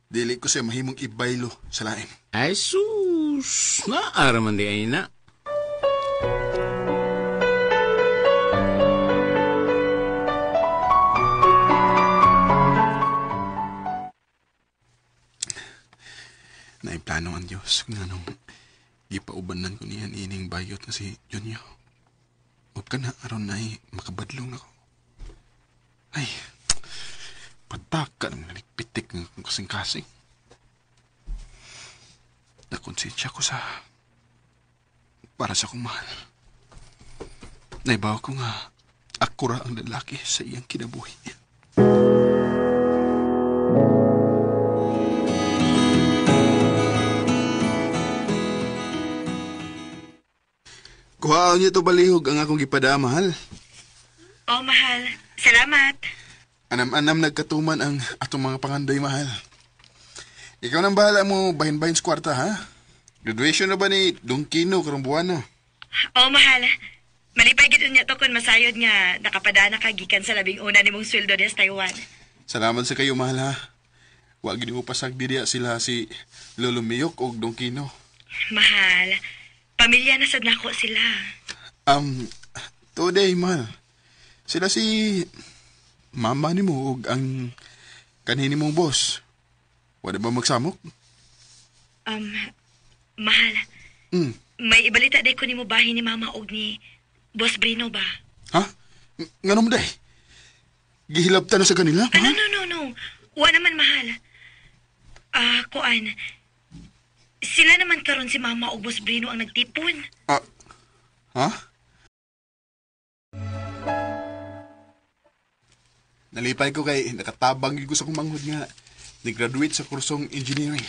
Dili ko siya mahimong ibaylo sa lain. Ay, sus! Naaraman di ay na. Naiplano ang Diyos nga nung gipaubanan ko niyan ining bayot na si Junior. Huwag ka na aron na makabadlong ako. Ay, pataka ng naligpitik ng kasing-kasing. Nakonsensya ko sa para sa akong mahal. Naibaw ko nga ako ra ang lalaki sa iyang kinabuhi. Kuhaan niyo to balihog ang akong gipada, mahal. Oh, mahal. Salamat. Anam-anam nagkatuman ang atong mga pangandoy, mahal. Ikaw nang bahala mo bahin-bahin sa kwarta, ha? Graduation na ba ni Don Kino karong buwan na? Oh, mahal. Malipay gid unya to kun masayod nga nakapadana ka gikan sa labing una nimong sweldo des Taiwan. Salamat sa kayo, mahal, ha? Wa gid mo pasag diriya sila si Lolo Miyok og Don Kino. Mahal, pamilya na sad nako sila. Today, mahal. Sila si mama nimo og ang kanini mong boss. Wala ba magsamok? Mahal. May ibalita day ko nimo bahin ni mama og ni Boss Brino ba? Ha? Ngano mo day? Gihilabtan na sa kanila? Ah, no. Wa naman, mahal. Kuan. Sila naman karon si mama og Boss Brino ang nagtipon. Ha? Nalipay ko kay nakatabang ko sa kumanghod nga ni-graduate sa kursong engineering.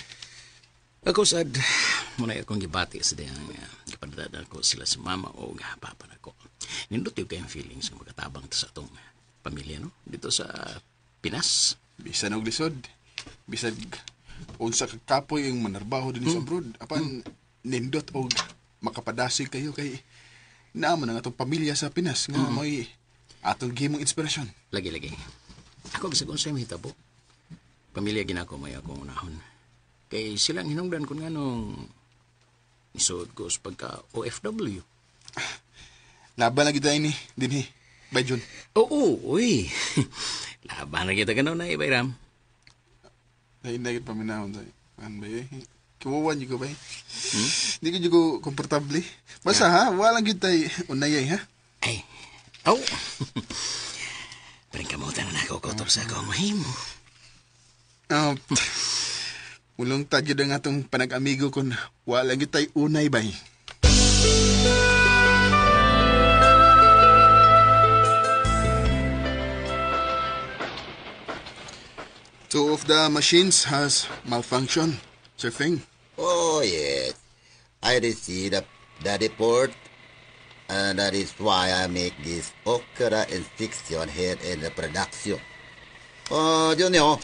Ako sad, muna akong gibati sa diyang gipadada ko sila sa mama o papa na ko. Nindot yung kayong feelings nga magkatabang sa atong pamilya, no? Dito sa Pinas. Bisan og lisod. Bisan Unsa ka kapoy ang manarbaho dinhi sa abroad. Apan nindot og makapadasig kayo kay naa man ang atong pamilya sa Pinas nga mo'y atong gihimong inspirasyon. Lagi, lagi. Ako bisag unsay mahitabo. Pamilya ginako may akong unahon. Kay silang hinungdan kun nganong isuod ko sa pagka OFW. Laban na gyud ni dinhi. Bye, Jun. Oo, uy. Laban na kita gano'n na, Bayram. Lain na gyud paminahon sa an ba eh. Kiwawan gyud ko ba? Hindi ko gyud ko komportable. Basta ha, wala gyud tay unayay ha. Ay. Oh. Parang kamutan na ako kutob sa akong mahimo. Mulong tagyo ang atong panag-amigo kun wala gyud tay unay bay. Two of the machines has malfunctioned, Sir Feng. Oh, yes. I received the report, and that is why I make this okra inspection here in the production. Oh, Junior.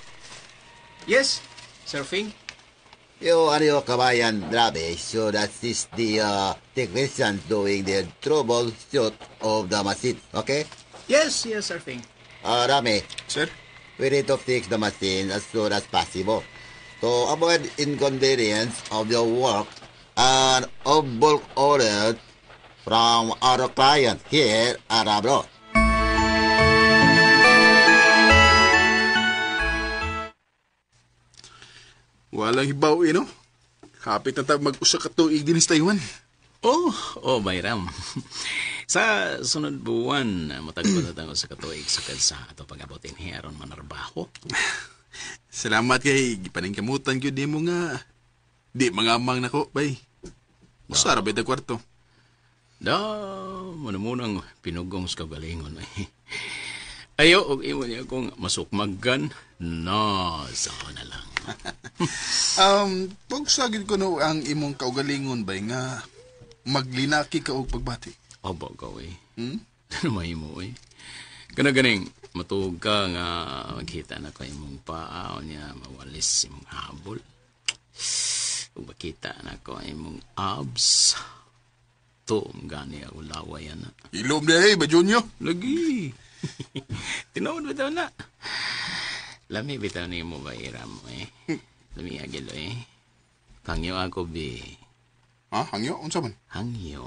Yes, Sir Feng. You and your kabayan Drabe should assist the technicians doing the troubleshoot of the machine, okay? Yes, yes, Sir Feng. Rami. Sir? We need to fix the machine as soon as possible to avoid inconvenience of your work and of bulk orders from our clients here at abroad. Walang hibaw eh, no? Kapit na tayo mag-usa ka tuig din sa Taiwan. Oh, Bayram. Sa sunod buwan, matagpad na tayo sa katuig sukad sa ato pag-abutin hi aron manarbaho. Salamat kay gipaningkamutan gyud nimo nga di mangamang nako, bay. Usa ra bay ta kwarto. Da, muna-munang pinugong sa kagalingon. Ayo, og imo niya akong masukmagan. No, sa na lang. Pagsagid ko no ang imong kaugalingon bay nga maglinaki ka og pagbati. Aba ka, eh. Ano mahimo, eh? Kana ganing, matuog ka nga makita na ko imong paa o niya mawalis imong habol. Ug makita na ko imong abs. Tuom gani ako laway na. Ilom na eh, ba Junior? Lagi. Tinuod bitaw na. Lami bitaw ni mo ba iram eh. Lami agilo eh. Hangyo ako bi. Ha? Hangyo? Unsa man? Hangyo.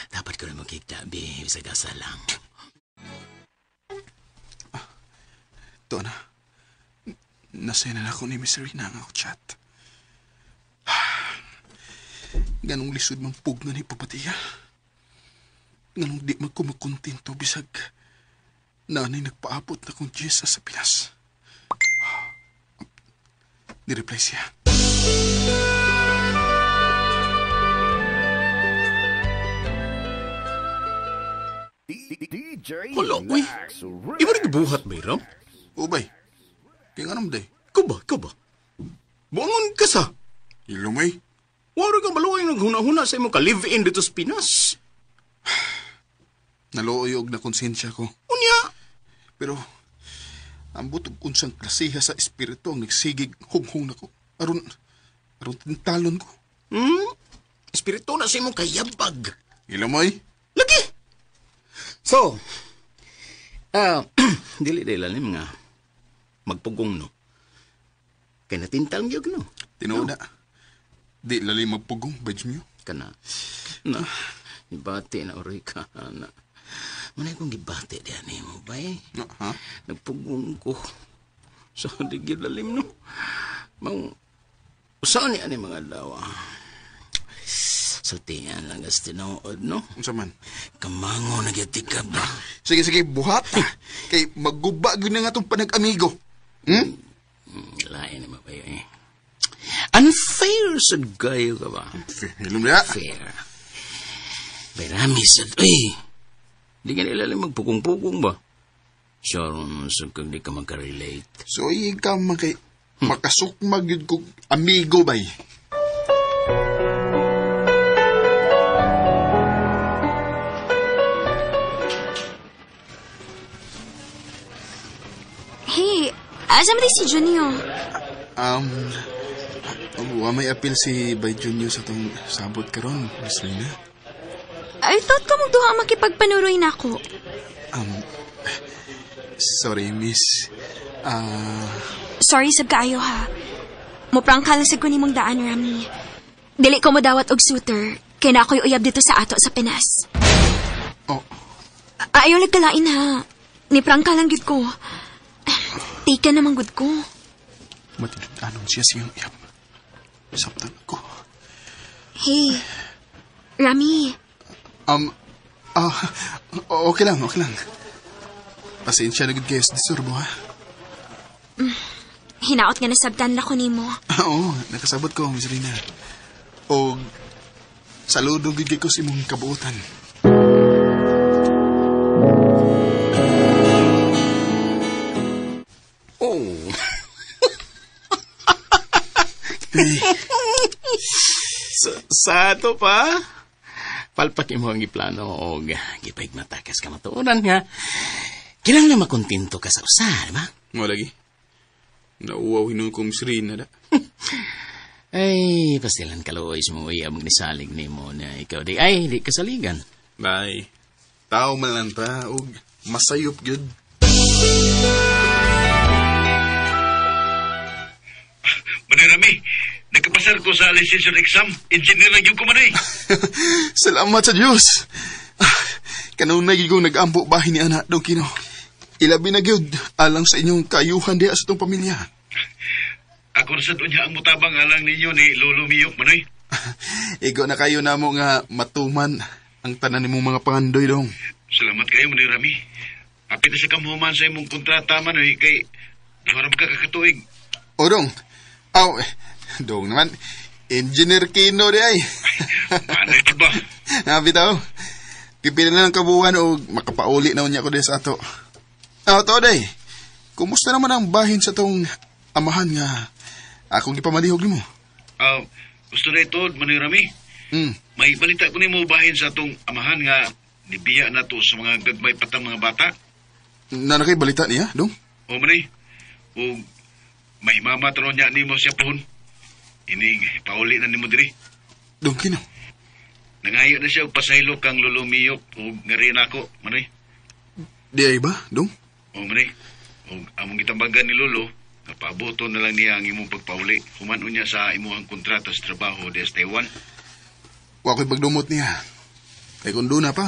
Dapat ko rin makita bi. Bisag asa lang. Ito na. Nasena na ako ni Miss Rina ang ako chat. Ganong lisod mang pugna ni Papatiya. Ganong di magkumakontento bisag nanay nagpaabot na kong Jessa sa Pinas. Nireply siya. DJ Hala, uy. Iba rin gibuhat, Bayram? Ubay. Kaya nga naman, day. Ikaw ba? Buangon ka sa. Ilumay. Wala ka maluway naghuna-huna sa imong ka-live-in dito sa Pinas. Nalooyog na konsensya ko. Unya! Pero, ang butog unsang klasiha sa espiritu ang nagsigig hunghong nako. Aron tintalon ko. Espiritu na sa imong kayabag. Ilumay. Lagi! So, dili lalim nga magpugong no. Kay natintal gyud no. Tinuod na. Di lalim magpugong, badge niyo. Kana. Na. Ibati na uri ka na. Manay kong gibati diyan nimo bay. No, ha? Nagpugong ko. So di gyud lalim no. Mang usa ni ani mga adlaw. Sultian lang as tinuod, no? Unsa man? Kamango na gyud ka ba? Sige, buhat. Kay magguba gyud na nga itong panag-amigo. Lain na mabayo eh. Unfair sa gayo ka ba? Unfair. Hilom na. Fair. Bayrami sa... Uy! Di ka nila magpugong-pugong ba? Sure, sa kag di ka magka-relate. So, ikaw man kay makasukmag yun kong amigo bay. Hey, asa man si Junior? Wa may apil si Bay Junior sa tong sabot karon, Miss Rina. I thought ko magduha ang makipagpanuroy na ako. Sorry, miss. Sorry sab kaayo ha. Muprangka lang sad ko nimong daan, Rami. Dili ko modawat og suitor, kay na ako'y uyab dito sa ato sa Pinas. Oh. Ayaw nagkalain ha. Ni prangka lang gid ko. Tika naman gud ko. Matinud-anon siya siyang uyab. Sabtan ko. Hey, Rami. Okay lang, okay lang. Pasensya na gud kayo sa disurbo, ha? Hinaot nga nasabtan na ko nimo. Oo, nakasabot ko, Miss Rina. O, saludo gid ko sa imong kabuotan. Oh. Sa ato pa, palpak imo ang giplano og gipahigmatakas ka matuonan nga. Kinahanglan makontento ka sa usa, di ba? Mo lagi. Nauwaw hinuon kong Miss Rina da. Ay, pastilan kaluoy sa mga uyab magnisalig nimo na ikaw di ay di kasaligan. Bye. Tao man lang ta og masayop gyud. Manirami, nagkapasar ko sa licensure exam. Engineer na gyud ko man eh. Salamat sa Dios. Kanunay gyud kong nag-ampo bahin ni ana Don Kino. Ilabi na gyud alang sa inyong kaayuhan diha sa itong pamilya. Ako na sad unya ang mutabang alang ninyo ni Lolo Miyok manoy. Igo na kayo namo nga matuman ang tanan nimong mga pangandoy dong. Salamat kayo Manoy Rami. Apit na sa kamuhuman sa imong kontrata manoy kay duha ra ka kakatuig. O dong. Aw, dong naman. Engineer Kino di ay. Manay di ba? Nabi tao. Pipila na lang kabuuan o makapauli na unya ko di sa ato. Aw, to day. Kumusta naman ang bahin sa tong amahan nga akong gipamalihog nimo? Gusto na ito, Manoy Rami. May balita ko nimo bahin sa atong amahan nga nibiya na to sa mga gagmay patang mga bata. Nana kay balita niya, dong? O, Manoy. O, may mama taron niya nimo siya pohon. Inig, pauli na nimo diri. Dong Kino. Nangayo na siya og pasaylo kang Lolo Miyok og ngari na ako, Manoy. Di ay ba, dong? O, Manoy. Og among gitambagan ni Lolo, napaaboto na lang niya ang imong pagpauli. Humano niya sa imuhang kontrata sa trabaho des Taiwan. Wa ko'y pagdumot niya. Kay kung doon na pa,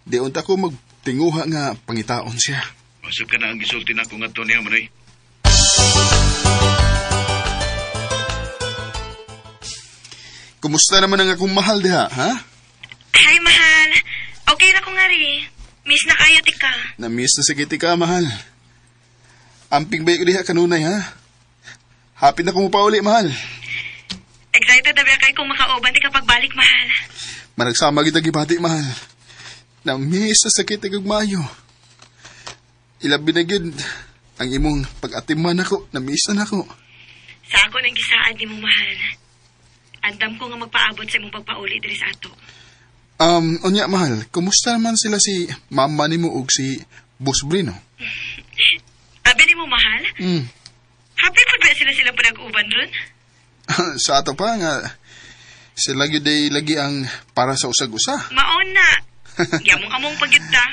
di unta ko magtinguha nga pangitaon siya. Masip ka na ang gisulti na ko nga to niya, Manoy. Kumusta naman ang akong mahal diha, ha? Hi, mahal. Okay na ko nga rin. Miss na kayo, tika. Na-miss na sa kiti ka, mahal. Amping ba diha kanunay, ha? Happy na kumupauli, mahal. Excited na ba kayo kung makauban ti kapag balik, mahal? Managsama kita gibati, mahal. Na-miss na sa kiti kag maayo. Ilabi na gyud ang imong pag-atiman ako, na-miss na nako. Sa ako nang gisaad ni mo, mahal. Andam ko nga magpaabot sa imong pagpauli diri sa ato. Unya, mahal, kumusta naman sila si mama nimo ug si Boss Brino? Abi nimo, mahal? Happy pud ba sila silang panag-uban ron? Sa ato pa nga, sila gyud ay lagi ang para sa usag-usa. Maon na. Gyamong-among pagyud ta.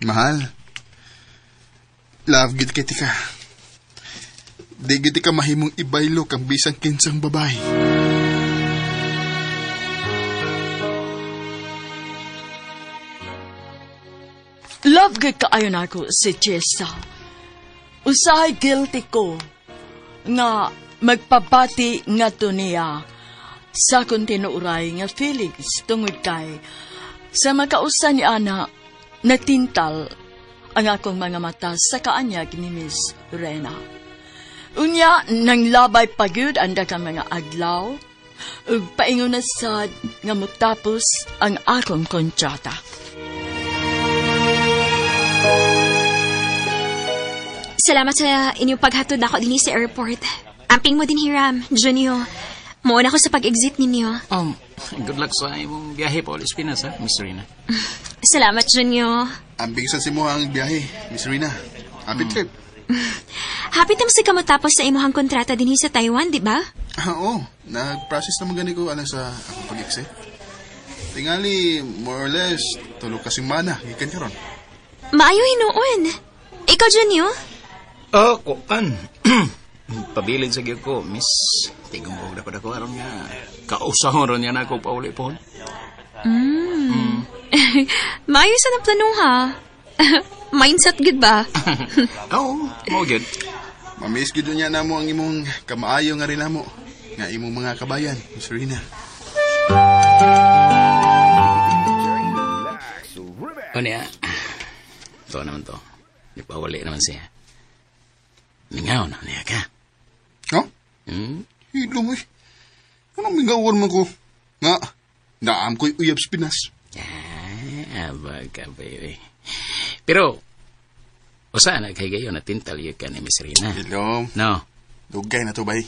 Mahal, love gid kay tika. Di gid ka mahimong ibaylo kang bisan kinsang babae. Love gid kaayo nako si Jessa. Usahay guilty ko nga magpabati nga to niya sa akong tinuray nga feelings tungod kay sa makausa ni Ana natintal ang akong mga mata sa kaanyag ni Miss Rena. Unya, nang labay pagyud ang daghang mga adlaw, ug paingon na sad nga motapos ang akong kontrata. Salamat sa inyong paghatod ako dinhi sa airport. Amping mo din, Hiram, Junio. Muuna ko sa pag-exit ninyo. Good luck sa imong biyahe pa ulit sa Pinas, ha, Miss Rina. Salamat, Junio. Ambing sa simuha ang biyahe, Miss Rina. Happy trip. Happy tam sa kamotapos sa imuhang kontrata dinhi sa Taiwan, di ba? Oo, nag-process naman gani ko alang sa akong pag-exit. Tingali, more or less, tulog ka simana, gikan karon. Maayo hinuon. Ikaw, Junyo? Oh, kuan. Pabilin sa gyud ko, miss. Tigong na pa ko aron nga. Kausahon ron yan ako pauli po. Mm. Maayo sa ng plano, ha? Mindset gud ba? Oo, mo gyud. Mamiss gyud niya namo ang imong kamaayo nga rin namo nga imong mga kabayan, Miss Rina. O niya, ito naman to. Nagpawali naman siya. Mingaw na niya ka. Ha? Hmm? Hilom eh. Anong mingawan man ko? Nga, naam ko'y uyab sa Pinas. Ah, baga, baby. Pero, usa na kay gayon na tintal yun ka ni Miss Rina. Hilom. No. Dugay na to, bay.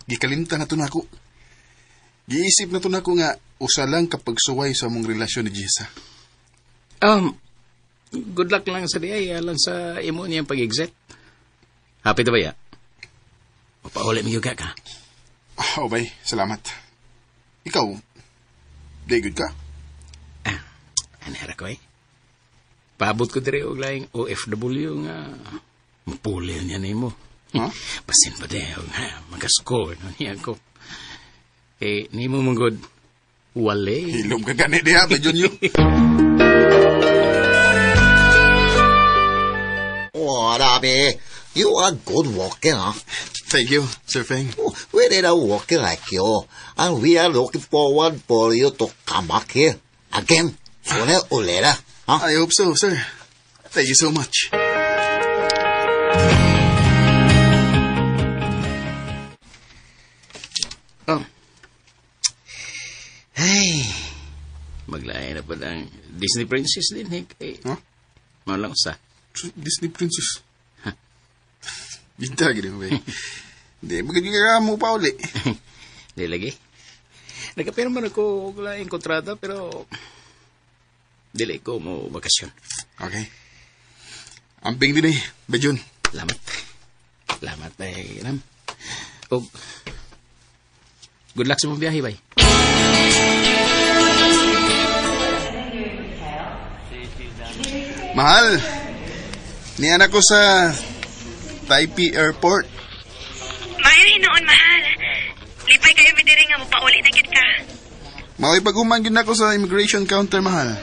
Gikalimtan na to na ako. Giisip na to na ako nga, usa lang kapag suway sa mong relasyon ni Jessa. Good luck lang sa diay, alang sa imo niyang pag-exit. Happy to ba ya? Mapauli mo yung ka. Oh, bay. Salamat. Ikaw, di good ka? Anera ko eh. Paabot ko dire og laing OFW nga mapulil niya nimo. Huh? Basin pa di og magascore no niya ko. Eh, nimo mong good. Wale. Hilom ka gani diha, ba Junyo? Oh, Rami, you are good working, huh? Thank you, Sir Feng. We need a worker like you, and we are looking forward for you to come back here again sooner or later. Huh? I hope so, sir. Thank you so much. Oh. Ay, maglain na pala ang Disney Princess din, eh. Kay, huh? Malang sa. Disney Princess? Binta, gini mo ba? Hindi, magiging mo pa uli. Hindi lagi. Nagkapirma na ko og laing kontrata, pero dili ko mo bakasyon. Okay. Amping din eh, Bejun. Lamat. Lamat eh, Ram. Og, good luck sa mong biyahe, bay. Mahal, niyan ako sa Taipei Airport. Maayo hinuon, mahal. Lipay kayo mi diri nga mopauli na gid ka. Mao'y pag-uman gid nako sa immigration counter, mahal.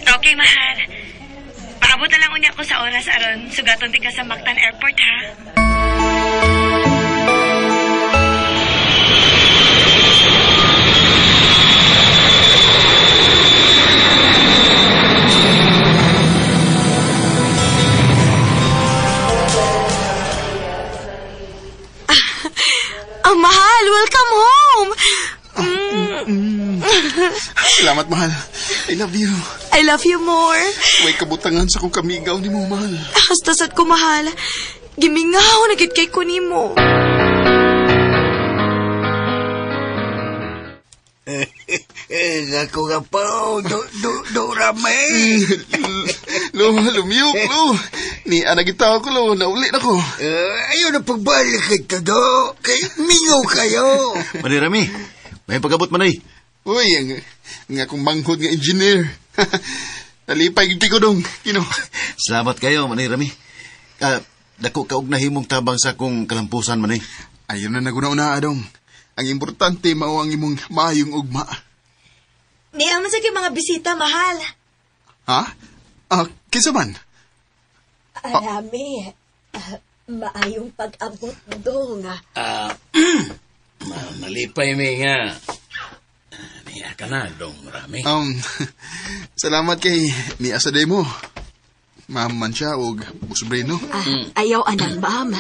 Okay, mahal. Paabot na lang unya ko sa oras aron sugaton din ka sa Mactan Airport, ha? Ang mahal, welcome home! Mm. Salamat, mahal. I love you. I love you more. Way kabutangan sa kong kamigaw ni mo, mahal. Hasta sad ko, mahal. Gimingaw na gid kay ko nimo. Ako nga pa, do rame. Lo, lumiyok, lo. Ni anagitaw ko, lo. Nauli na ko. Ayaw na pagbalik ito, do. Kay mingaw kayo. Manirami, may pag-abot man ay. Uy, ang akong manghod nga engineer. Nalipay gid ko dong, Kino. Salamat kayo, Manirami. Dako ka og nahimong tabang sa akong kalampusan, manay. Ayun na naguna-una, adong. Ang importante mao ang imong maayong ugma. Niya man sa kay mga bisita, mahal. Ha? Kinsa man? Arami, maayong pag-abot dong. Nalipay mi nga. Niya ka na, dong Rami. Salamat kay ni Asaday mo. Ma'am man siya og Busbreno. Ayaw anan, ma'am.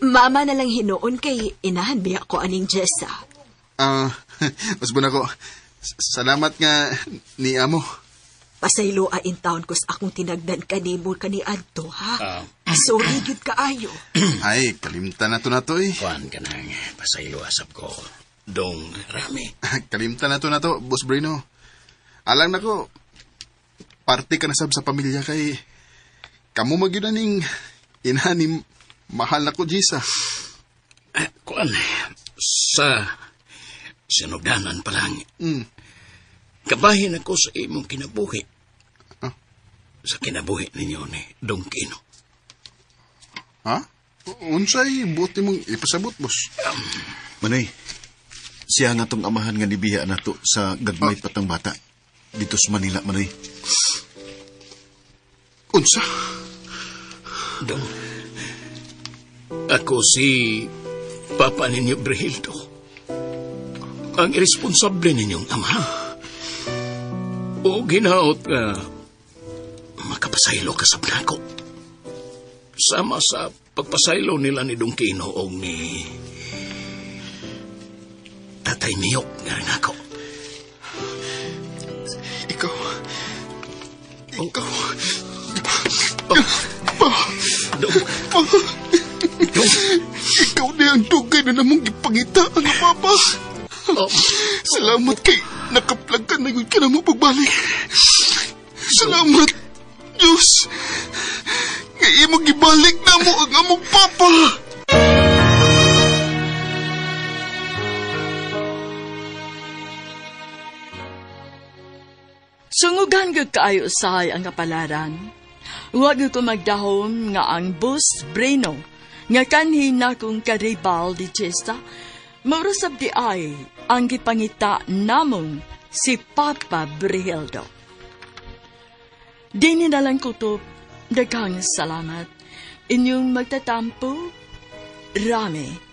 Mama na lang hinuon kay inahan biya ko aning Jessa. Usbon ako. Salamat nga ni amo. Pasaylo a in town kus akong tinagdan kanimo kaniadto, ha? Sorry gyud kaayo. Ay, kalimtan na to eh. Kuan ka nang pasaylo asap ko, dong Rami. Kalimtan na to, Boss Brino. Alang nako, parte ka na sab sa pamilya kay kamo magyud ning inanim Mahal na ko, Jisa. Kuan, sa sinugdanan pa lang, kabahin ako sa imong kinabuhi. Sa kinabuhi ninyo ni Dong Kino. Ha? Unsay buot nimong ipasabot, boss? Manoy, siya nga tong amahan nga nibiya nato sa gagmay patang bata. Dito sa Manila, Manoy. Unsa? Dong, ako si Papa ninyo, Brehildo. Ang irresponsable ninyong amahan. O ginaot nga makapasaylo ka sa nako. Sama sa pagpasaylo nila ni Dong Kino o ni Tatay Miyok nga rin ako. Ikaw. Ikaw. Dong. Dong. Ikaw na ang dugay na namong gipangita ang papa. Salamat kay nakaplag ka na yun ka na mo pagbalik. Salamat, Diyos. Nga imong gibalik na mo ang among papa. Sungugan gyud kaayo usahay ang kapalaran. Wa gyud ko magdahom nga ang Bus Breno nga kanhi nakong karibal di Chesta, maura sab di ay ang gipangita namong si Papa Brihildo. Dini na lang kutob, daghang salamat. Inyong magtatampo, Rami.